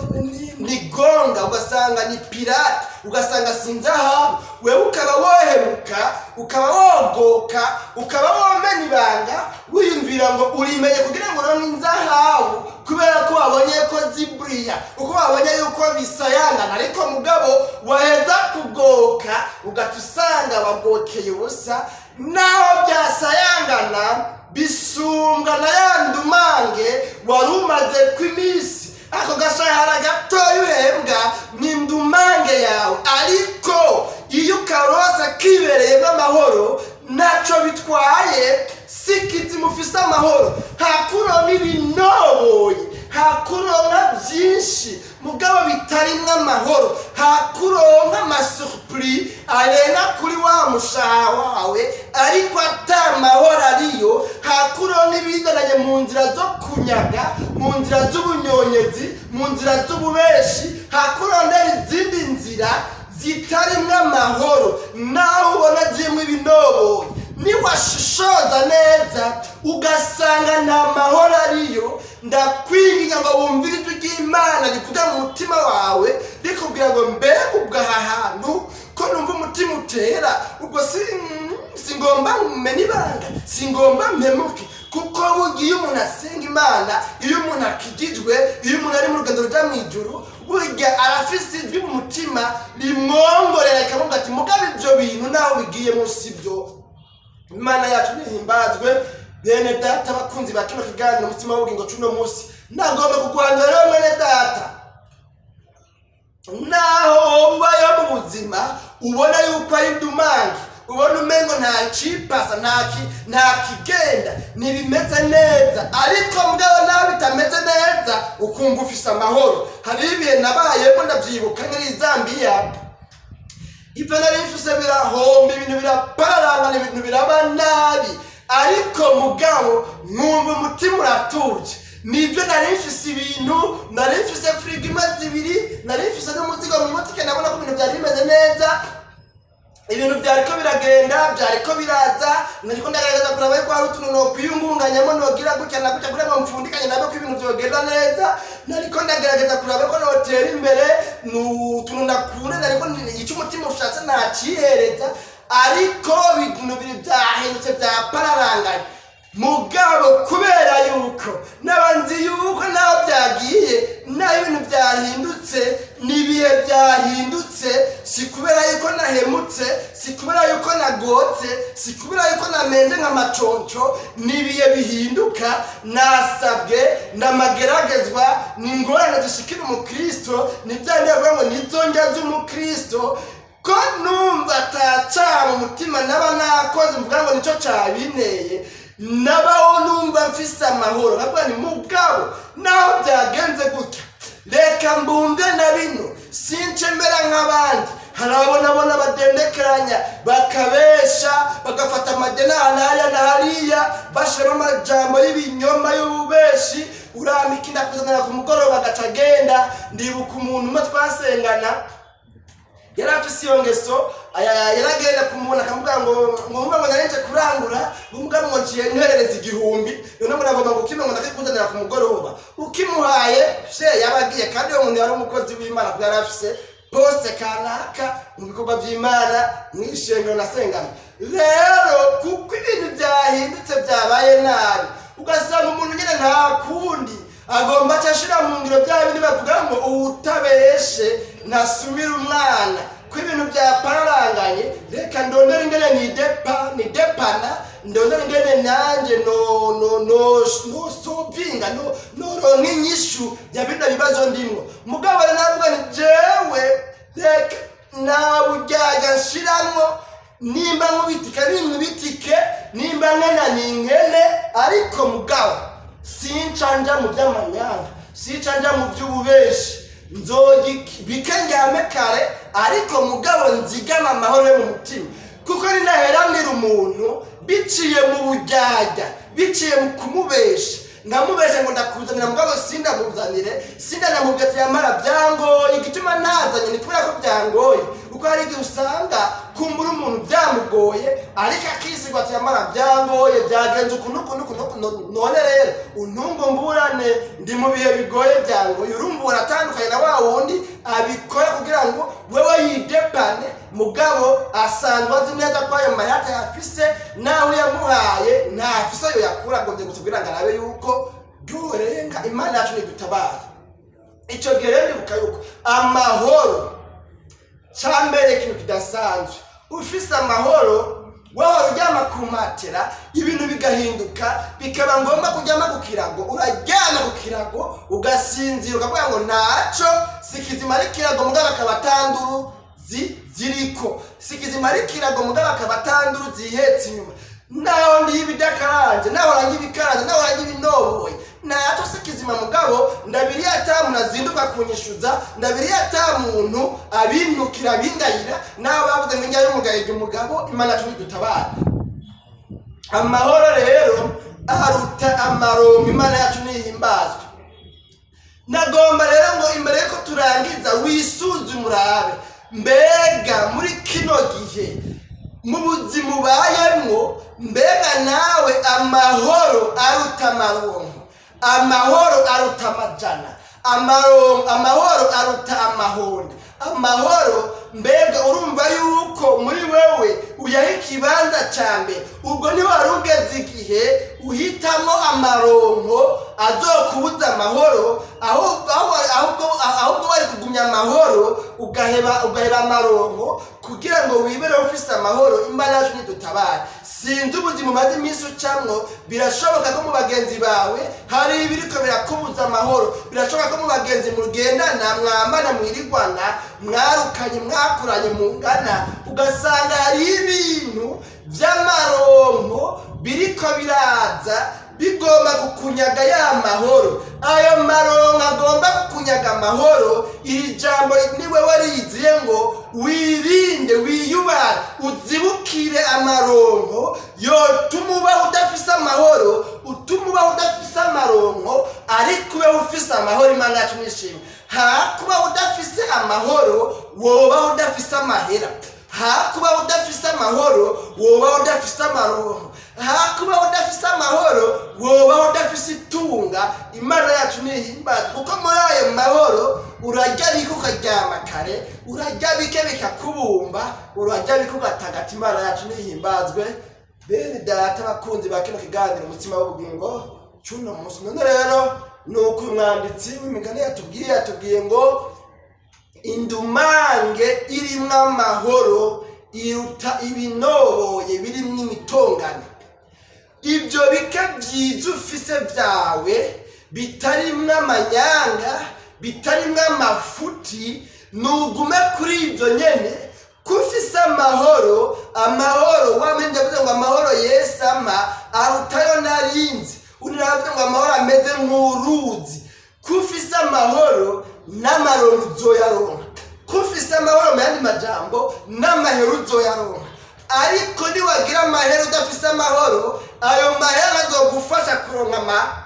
ni gonga, ugasanga ni pirate, ugasanga si inzahabu. Wewe ukaba wohemuka, ukaba wogoka, ukaba womena ibanga, wiyumvira ngo urimenye kugira ngo uronke inzahabu, kubera ko wabonye ko ziburiya, uko wabonye yuko bisayangana. Ariko mugabo waheza kugoka, ugaca usanga wagokeye ubusa. Naho byasayangana, bisumbwa na ya ndumange wari umaze kw'iminsi. Ako gashahara gatoya uhembwa ni ndumange yawe, ariko iyo ukarosa kibereyemo amahoro, ntacyo bitwaye. Si kizima ufise amahoro, hakuronka ibinoboye, hakuronka byinshi mugabo bitarimwo amahoro, hakuronka ama surplus arenga kuri wa mushaha wawe, ariko ata mahoro ariyo, hakuronka ibizananye mu nzira zo kunyaga, mu nzira z'ubunyonyezi, mu nzira z'ububeshi, hakurondera izindi nzira zitarimwo amahoro, naho ubona zirimo ibinoboye. Niwashishoza neza ugasanga nta mahoro ariyo, ndakwinginga ngo wumvire ijwi ry'Imana rivuga mu mutima wawe, rikubwira ngo: "Mbega ubwo aha hantu ko numva umutima utera, ubwo si ngomba mmenye ibanga, si ngomba mpemuke?" Kuko burya iyo umuntu asenga Imana, iyo umuntu akijijwe, iyo umuntu ari mu rugendo ruja mu ijuru, burya arafise ijwi mu mutima rimwongorera, rikavuga ati: "Mugabo ibyo bintu naho bigiyemo si byo." Imana yacu nihimbazwe. Bene data, bakunzi ba kino kiganiro Umutima w'Ubugingo c'uno munsi, nagomba kuguhanura rero, mwene data, naho ubayeho mu buzima ubona yuko ari ndumange, ubona umengo nta cipasa, nta kigenda, ntibimeze neza, ariko mugabo naho bitameze neza ukumva ufise amahoro. Hariho ibihe nabayemo, ndavyibuka nkiri Zambiya, ibyo nari mfise birahomba, ibintu birapararangana, ibintu biraba nabi, ariko mugabo nkumva umutima uratuje. Nibyo, nari mfise ibintu, nari mfise firigo imaze ibiri, nari mfise n'umuzigo mu botike, nabona ko ibintu byari bimeze neza, ibintu byariko biragenda, byariko biraza. Nariko ndagerageza kuraba yuko hari utuntu nokwiyungunganyamo, nogira gutya na gutya kugira ngo mfundikanye nabe ko ibintu vyogenda neza. Nariko ndagerageza kuraba ko notera imbere utuntu nakunda, nariko ico umutima ushatse nacihereza, ariko ibintu biri byahindutse, byapararanganye. Mugabo kubera yuko nabanzi yuko naho byagiye, naho ibintu byahindutse, n'ibihe byahindutse, si kubera yuko nahemutse, si kubera yuko nagotse, si kubera yuko namenze nk'amaconco, n'ibihe bihinduka. Nasabwe ndamageragezwa, ni ingorane zishikira umukristo, ni bya bindi bavuga ngo nizo ndya z'umukristo. Ko numva ataca mu mutima naba nakoze mvuga ngo nicyo cabinteye, nabaho numva mfise amahoro, nkavuga ni mugabo naho byagenze gutya, reka mbumbe na bino, since mera nk'abandi. Hari abo nabona badendekeranya, bakabesha, bagafata amadeni ahantu hariya na hariya, bashiramo amajambo y'ibinyoma, y'ububeshi: "Uramika indakuzanira ku mugoroba," agaca agenda. Ndibuka umuntu umwe twasengana. Yari afise iyo ngeso, yaragenda ku muntu akamubwira ngo mvuga ngo narenje kurangura, ngo mugabo ngo nciye nterereza 1000, none ngo nagomba ngo ukime, ngo ndakikuzanira ku mugoroba. Ukimuhaye fye yabagiye. Kandi uwo muntu yari umukozi w'Imana, kuko yari afise poste kanaka mu bikorwa by'Imana mw'ishengero nasengana. Rero kuko ibintu byahindutse, byabaye nabi, ugasanga umuntu nyine nta kundi, agomba aca ashira mu ngiro bya bindi bavuga ngo uwutabeshe ntasumira umwana. Ko ibintu byapararanganye, reka ndondere ingene nidepana, ndondere ingene nanje no solvinga, no noronka inyishu ya bino bibazo ndimwo. Mugabo rero navuga nti jewe reka nta buryarya nshiramwo. Nimba nkubitika ninkubitike, nimba nkena ninkene, ariko mugabo sinca nja mu by'amanyanga, sinca nja mu by'ububeshi. Nzogi bike ndyame kare, ariko mugabo nzigama amahoro yo mu mutima, kuko ninaheranira umuntu biciye mu buryarya, biciye mu kumubesha, nkamubesha ngo ndakuzanira, mugabo sindamuzanire, sindanamubwira ati yamara byangoye, igituma ntazanye ni kubera ko byangoye. Kuko hari igihe usanga kumbura umuntu byamugoye, ariko akisigwa ati yamara byangoye, byagenze ukuntu ukuntu ukuntu ukuntu, none rero untungo mburane, ndi mu bihe bigoye, byangoye. Urumva uratandukanye na wa wundi abikora kugira ngo wewe yidepane, mugabo asanzwe azi neza ko ayo mahera atayafise, naho yamuhaye ntafise ayo yakura, agombye gusa kugira ngo arabe yuko ryorenga. Imana yacu ntidutabara. Icyo gihe rero ndibuka yuko amahoro cyambere ikintu kidasanzwe. Ufise amahoro, wahora uryama ku matera, ibintu bigahinduka, bikaba ngombwa kuryama ku kirago, uraryama ku kirago ugasinzira, ukavuga ngo ntaco, si kizima ari kirago, mugabo akaba atanduru ziriko, si kizima ari kirago, mugabo akaba atanduru zihetse inyuma, naho ndiye ibidakaranze, naho rangi ibikaranze, naho rangi ibinoboye, ntaco, si kizima, mugabo ndabiriye ata muntu azinduka kunyishuza, ndabiriye ata muntu abintukira, abindayira, naho bavuze ngo indya y'umugabo irya umugabo. Imana yacu nidutabara. Amahoro rero aruta amaronko. Imana yacu nihimbazwe. Nagomba rero ngo imbere yuko turangiza wisuzume, urabe mbega muri kino gihe mu buzima ubayemwo, mbega nawe amahoro aruta amaronko, amahoro aruta amajana, amaronko, amahoro aruta amahonda, amahoro mbega urumva yuko muri wewe uyaha ikibanza cya mbere? Ubwo niba wari ugeze igihe uhitamo amaronko azokubuza amahoro, ahubwo wari kugumya amahoro, ugaheba amaronko kugira ngo wibere ufise amahoro. Imana yacu nidutabare. Sinzi ubuzima umaze iminsi ucamwo. Birashoboka ko mu bagenzi bawe hari ibiriko birakubuza amahoro. Birashoboka ko mu bagenzi mugendana, mwambana, mwirigwana, mwarukanye, mwakuranye, mungana, ugasanga hari ibintu vy'amaronko biriko biraza bigomba kukunyaga ya mahoro. Ayo maronko agomba kukunyaga amahoro, iri jambo ni wewe riziye ngo wirinde, wiyubare, uzibukire amaronko yotuma ubaho udafise amahoro, utuma ubaho udafise amaronko, ariko ubeho ufise amahoro. Imana yacu nishimwe. Hakuba udafise amahoro, wobaho udafise amahera. Hakuba udafise amahoro, wobaho udafise amaronko. Hakuba udafise amahoro, wobaho udafise itunga. Imana yacu nihimbaza, kuko muri ayo mahoro urarya bike ukaryama kare, urarya bike bikakubumba, urarya bike ugatagata. Imana yacu nihimbazwe. Bene data, bakunzi ba kino kiganiro Umutsima w'Ubugingo cuno munsi, none rero ni uko uyu mwanditsi w'imigani yatubwiye ngo indumange irimwo amahoro iruta ibinoboye birimwo imitongano. Ibyo bike byiza ufise byawe bitarimwo amanyanga, bitarimwo amafuti, nugume kuri ibyo nyene, ko ufise amahoro. Amahoro wamenye, ndavuze ngo amahoro Yesu ama arutayo narinzi. Undi navuze ngo amahoro ameze nk'uruzi. Ko ufise amahoro, n'amaronko uzoyaronka. Ko ufise amahoro, mu yandi majambo, n'amahera uzoyaronka. Ariko niwagira amahera udafise amahoro, ayo mahera azogufasha kuronka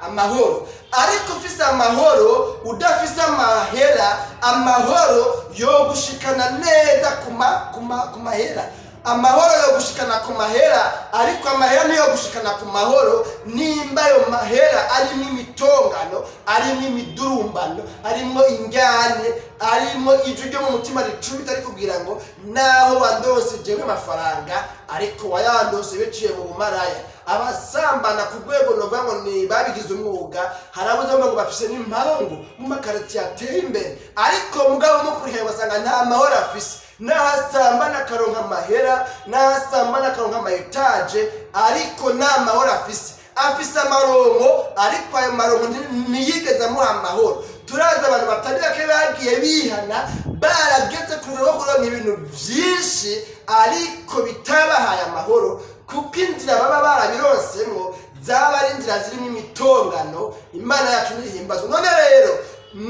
amahoro. Ariko ufise amahoro udafise amahera, amahoro yogushikana neza ku mahera. Amahoro yo gushikana ku mahera, ariko amahera niyo gushikana ku mahoro. Nimba ayo mahera arimo imitongano, arimo imidurumbano, arimo injyane, arimo ijwi ryo mu mutima ricumita rikubwira ngo naho wandose jewe amafaranga, ariko wayandose biciye mu bumaraya. Abasambana ku rwego novuga ngo ni babigize umwuga, hari abo uzumva ngo bafise n'impangu mu makaritiye ateye imbere, ariko mugabo mukurikiye ugasanga nta mahoro afise. Naho asambana akaronka amahera, naho asambana akaronka ama étages, ariko nta mahoro afise. Afise amaronko, ariko ayo maronko ntiyigeze amuha amahoro. Turazi abantu batari bake bagiye bihana, barageze ku rwego rwo kuronka ibintu vyinshi, ariko bitabahaye amahoro, kuko inzira baba barabironsemo zaba ari inzira zirimo imitongano. Imana yacu ntihimbazwa. None rero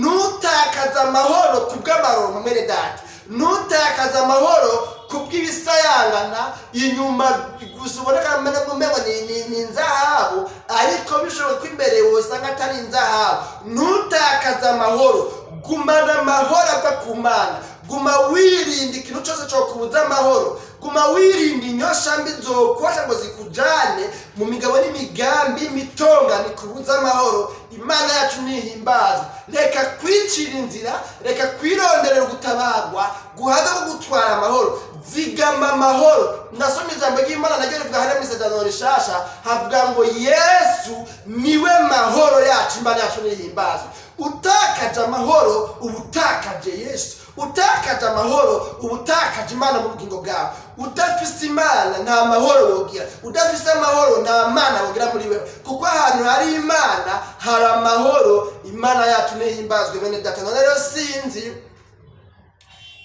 ntutakaze amahoro ku bw'amaronko, mwene data. Ntutakaze amahoro ku bw'ibisayangana inyuma gusa, uboneka umengo ni inzahabu, ariko bishoboka ko imbere wosanga atari inzahabu. Ntutakaze amahoro, gumana amahoro ava ku Mana. Guma wirinda ikintu cyose cyokubuza amahoro. Guma wirinda inyosha mbi zokosha ngo zikujane mu migabo n'imigambi imitongano ikubuza amahoro. Imana yacu nihimbazwa. Reka kwicira inzira, reka kwironderera gutabarwa guhaza ko gutwara amahoro. Zigama amahoro. Ndasoma ijambo ry'Imana naryo rivuga hariya mu Isezerano Rishasha, havuga ngo Yesu niwe mahoro yacu. Imana yacu nihimbazwa. Utakaje amahoro uba utakaje Yesu. Utakaje amahoro uba utakaje Imana mu bugingo bwawe. Udafise Imana nta mahoro wogira. Udafise amahoro nta Mana wogira muri wewe, kuko ahantu hari Imana hari amahoro. Imana yacu nihimbazwe, bene data. None rero sinzi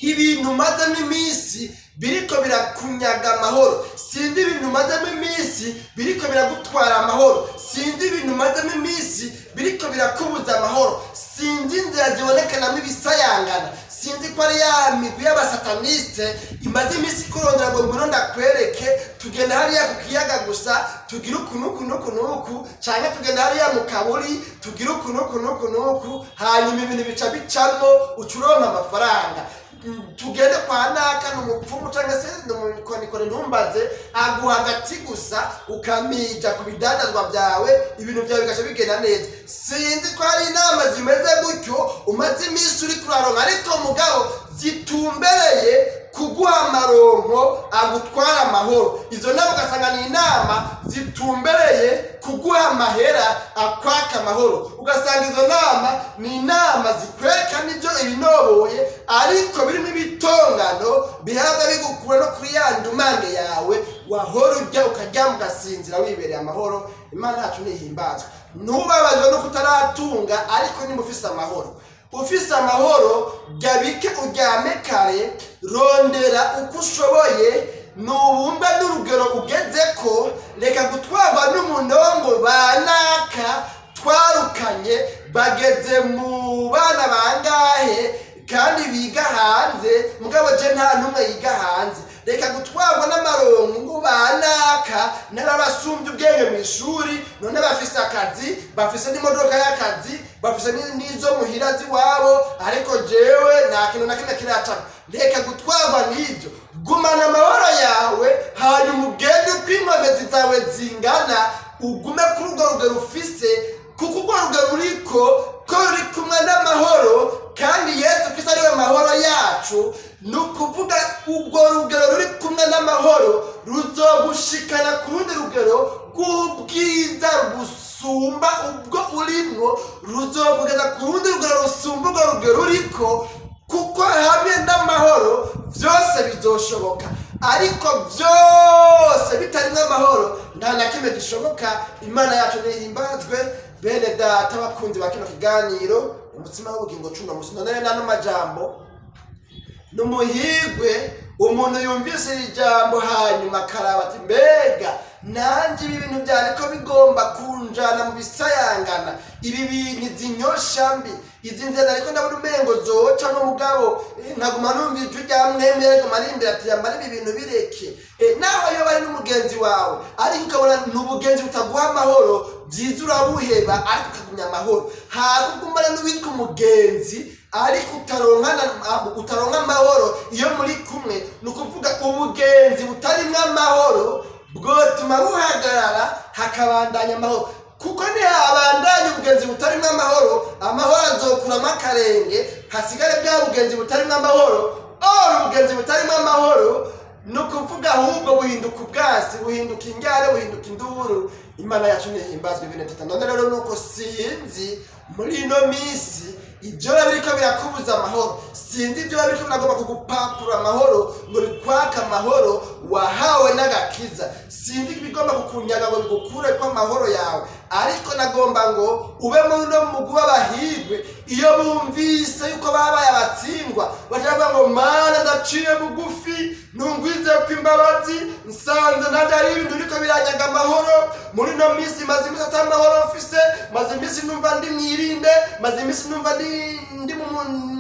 ibintu umazemo iminsi biriko birakunyaga amahoro, sinzi ibintu umazemo iminsi biriko biragutwara amahoro, sinzi ibintu umazemo iminsi biriko birakubuza amahoro, sinzi inzira zibonekanamo ibisayangana, sinzi ko ari ya migwi y'abasataniste imaze iminsi ikurondera ngo ngwino ndakwereke, tugenda hariya ku kiyaga gusa tugire uku n'uku n'uku n'uku, canke tugenda hariya mu kaburi tugire uku n'uku n'uku n'uku, hanyuma ibintu bica bicamwo uca uronka amafaranga. Tugende kwa naka ni umupfumu cyangwa se ni umukonikoni, ntumbaze, aguha agati gusa ukamija ku bidandazwa byawe, ibintu byawe bigaca bigenda neza. Sinzi ko hari inama zimeze gutyo umaze iminsi uri kuraronka, ariko mugabo zitumbereye kuguha amaronko agutwara amahoro. Izo nama ugasanga ni inama zitumbereye kuguha amahera akwaka amahoro. Ugasanga izo nama ni inama zikwereka n'ibyo ibinoboye, ariko birimo ibitongano bihaza bigukura no kuri ya ndumange yawe wahora urya ukaryama ugasinzira wibereye amahoro. Imana yacu nihimbazwe. Ntubabazwe no kutaratunga, ariko niba ufise amahoro, ufise amahoro, jya bike uryame kare, rondera uko ushoboye, nubumbe n'urugero ugeze ko. Reka gutwarwa n'umunongo banaka twarukanye bageze mu bana bangahe kandi biga hanze, mugabo je nta n'umwe yiga hanze. Reka gutwarwa n'amaronko ngo banaka narabasumbye ubwenge mu ishuri, none bafise akazi, bafise n'imodoka y'akazi, bafise n'izo muhira z'iwabo, ariko jewe nta kintu na kimwe kiracamo. Reka gutwarwa n'ibyo. Gumana amahoro yawe, hanyuma ugende uko inkomezi zawe zingana, ugume kuri urwo rugero ufise, kuko urwo rugero uriko ko ruri kumwe n'amahoro, kandi Yesu Kristo ariwe mahoro yacu. Ni ukuvuga urwo rugero ruri kumwe n'amahoro ruzogushikana ku rundi rugero rw'ubwiza busumba ubwo urimwo, ruzokugeza ku rundi rugero rusumba urwo rugero uriko, kuko hamwe n'amahoro byose bizoshoboka, ariko byose bitarimo amahoro nta na kimwe gishoboka. Imana yacu nihimbazwe. Bene data bakunzi ba kino kiganiro Umutsima w'Ubugingo cuno musi, none n'ano majambo, ni umuhigwe umuntu yumvise iri jambo hanyuma akaraba ati: "Mbega nanjye ibi bintu byariko bigomba kunjana mu bisayangana, ibi bintu, izi nyosha mbi, izi nzira zibonekana nk'inzahabu, Izi nzira ariko ndabona umengo zocamwo, mugabo nkaguma numva ijwi rya mwemwe ariko marimbere ati yamara ibi bintu bireke. Naho yoba ari n'umugenzi wawe, ariko ukabona ni ubugenzi butaguha amahoro, byiza urabuheba ariko ukagumya amahoro. Hakugumana n'uwitwa umugenzi ariko utaronka amahoro iyo muri kumwe. Ni ukuvuga ubugenzi butarimwo amahoro bwotuma buhagarara, hakabandanya amahoro, kuko ntihabandanya ubugenzi butarimo amahoro, amahoro azokuramo akarenge, hasigare bwa bugenzi butarimo amahoro. Ora ubugenzi butarimo amahoro ni ukuvuga ahubwo buhinduka ubwasi, buhinduka indyare, buhinduka induru. Imana yacu ntihimbazwe, bene tata. None rero nuko sinzi muri ino minsi ibyo biba biriko birakubuza amahoro, sinzi ibyo biba biriko biragomba kugupapura amahoro ngo bikwake amahoro wahawe n'agakiza, sinzi ibigomba kukunyaga ngo bigukure ko amahoro yawe, ariko nagomba ngo ube muri uno mugwi w'abahigwe. Iyo bumvise yuko babaye abatsindwa, bacavuga ngo: "Mana, ndaciye bugufi, nungwize ko imbabazi, nsanze nanjye hari ibintu biriko biranyaga amahoro muri ino minsi. Maze iminsi ata amahoro mfise, maze iminsi numva ndi mwirinde, maze iminsi numva ndi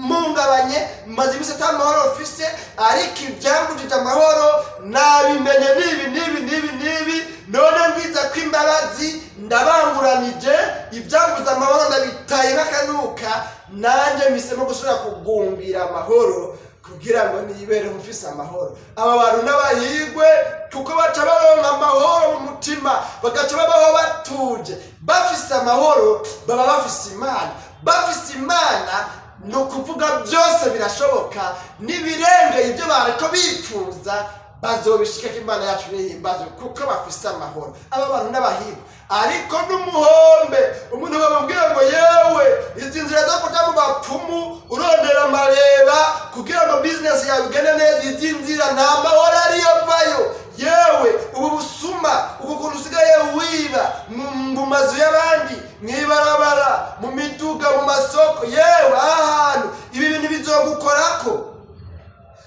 mpungabanye, maze iminsi ata amahoro mfise, ariko ibyambujije amahoro nabimenye nibi nibi nibi nibi. None ngwiza ko imbabazi, ndabanguranije, ibyambuza amahoro ndabitaye nk'akanuka, nanjye mpisemo gusubira kugumbira amahoro kugira ngo nibere mufise amahoro." Aba bantu n'abahigwe, kuko baca baronka amahoro mu mutima, bagaca babaho batuje, bafise amahoro. Baba bafise Imana, bafise Imana ni ukuvuga byose birashoboka, n'ibirengeye ibyo bariko bipfuza bazobishikako. Imana yacu nihimbazwe, kuko bafise amahoro. Aba bantu n'abahigwe. Ariko n'umuhombe umuntu bamubwira ngo: "Yewe, izi nzira zo kuja mu bapfumu urondera amareba kugira ngo bizinesi yawe igende neza, izi nzira nta mahoro ariyo vayo. Yewe, ubu busuma, uku kuntu usigaye wiba mu mazu y'abandi, mw'ibarabara, mu miduga, mu masoko, yewe aha hantu, ibi bintu bizogukorako,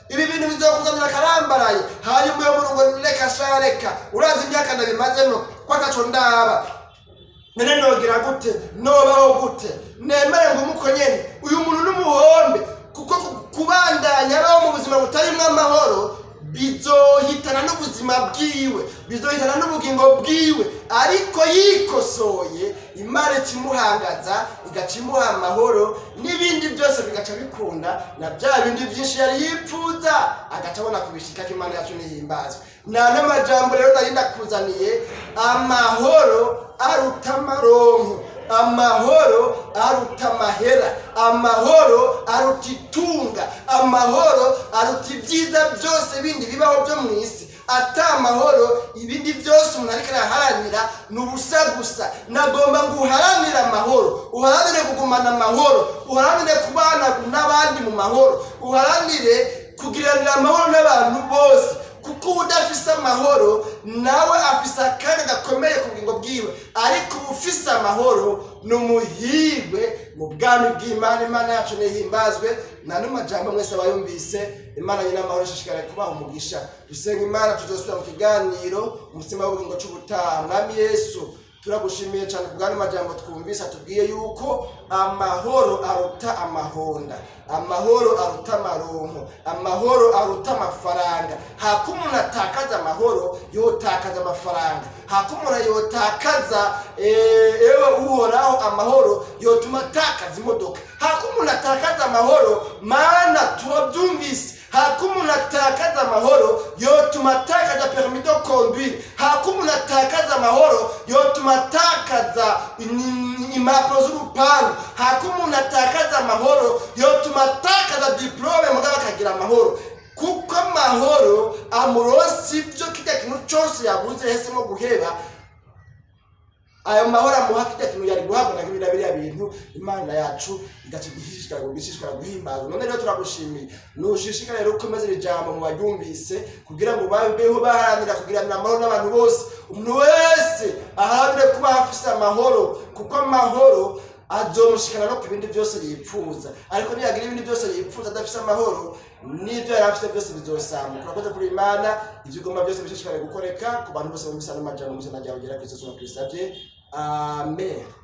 ibi bintu bizokuzanira akarambaraye." Hanyuma uyo muntu ngo: "Reka sha, reka, urazi imyaka ndabimazemo ko ataco ndaba, none nogira gute? Nobaho gute? Nemere ngo umuko nyene." Uyu muntu n'umuhombe, kuko kubandanya abaho mu buzima butarimwo amahoro bizohitana n'ubuzima bwiwe, bizohitana n'ubugingo bwiwe. Ariko yikosoye, Imana ikimuhangaza, igaca imuha amahoro, n'ibindi byose bigaca bikunda, na bya bindi byinshi yari yipfuza agaca abona kubishikako. Imana yacu nihimbazwe. Nta n'amajambo rero nari ndakuzaniye: amahoro aruta amaronko, amahoro aruta amahera, amahoro aruta itunga, amahoro aruta ibyiza byose bindi bibaho byo mu isi. Ata amahoro, ibindi byose umuntu ariko araharanira ni ubusa gusa. Nagomba ngo uharanire amahoro, uharanire kugumana amahoro, uharanire kubana n'abandi mu mahoro, uharanire kugiranira amahoro n'abantu bose, kuko udafise amahoro nawe afise akaga gakomeye ku bugingo bwiwe. Ariko ufise amahoro ni umuhirwe mu bwami bw'Imana. Imana yacu nihimbazwe. Nta n'amajambo mwese abayumvise, Imana nyine amahoro ishishikare kubaha umugisha. Dusenga Imana, tuzosubira mu kiganiro umutsima w'ubugingo c'ubutaha. Mwami Yesu, turagushimiye cyane ku bw'ano majambo twumvise atubwiye yuko amahoro aruta amahonda, amahoro aruta amaronko, amahoro aruta amafaranga. Hako umuntu atakaza amahoro, yotakaza amafaranga. Hako umuntu yotakaza ewe Uhoraho amahoro, yotuma atakaza imodoka. Hako umuntu atakaza amahoro, Mana turabyumvise, hako umuntu atakaza amahoro yotuma atakaza permis de conduire. Hako umuntu atakaza amahoro yotuma atakaza impapuro z'urupangu. Hako umuntu atakaza amahoro yotuma atakaza diplôme, mugabo akagira amahoro, kuko amahoro amuronsa ibyo kirya kintu cyose yabuze yahisemo guheba. Ayo mahoro amuha kirya kintu yari guhabwa na biriya biriya bintu. Imana yacu igaca igishishikara guhimbaza. None rero turagushimiye, nushishikare rero ukomeze iri jambo mu baryumvise, kugira ngo babeho baharanira kugiranira amahoro n'abantu bose. Umuntu wese aharanire kuba afise amahoro, kuko amahoro azomushikana no ku bindi byose yipfuza. Ariko niyagira ibindi byose yipfuza adafise amahoro, n'ibyo yari afite byose bizosambuka. Urakoze kuri Imana, ibyo ugomba byose bishishikare gukoreka ku bantu bose bumvise ano majambo mu izina ryawe ryera Kristo, tubakwisavye, amen.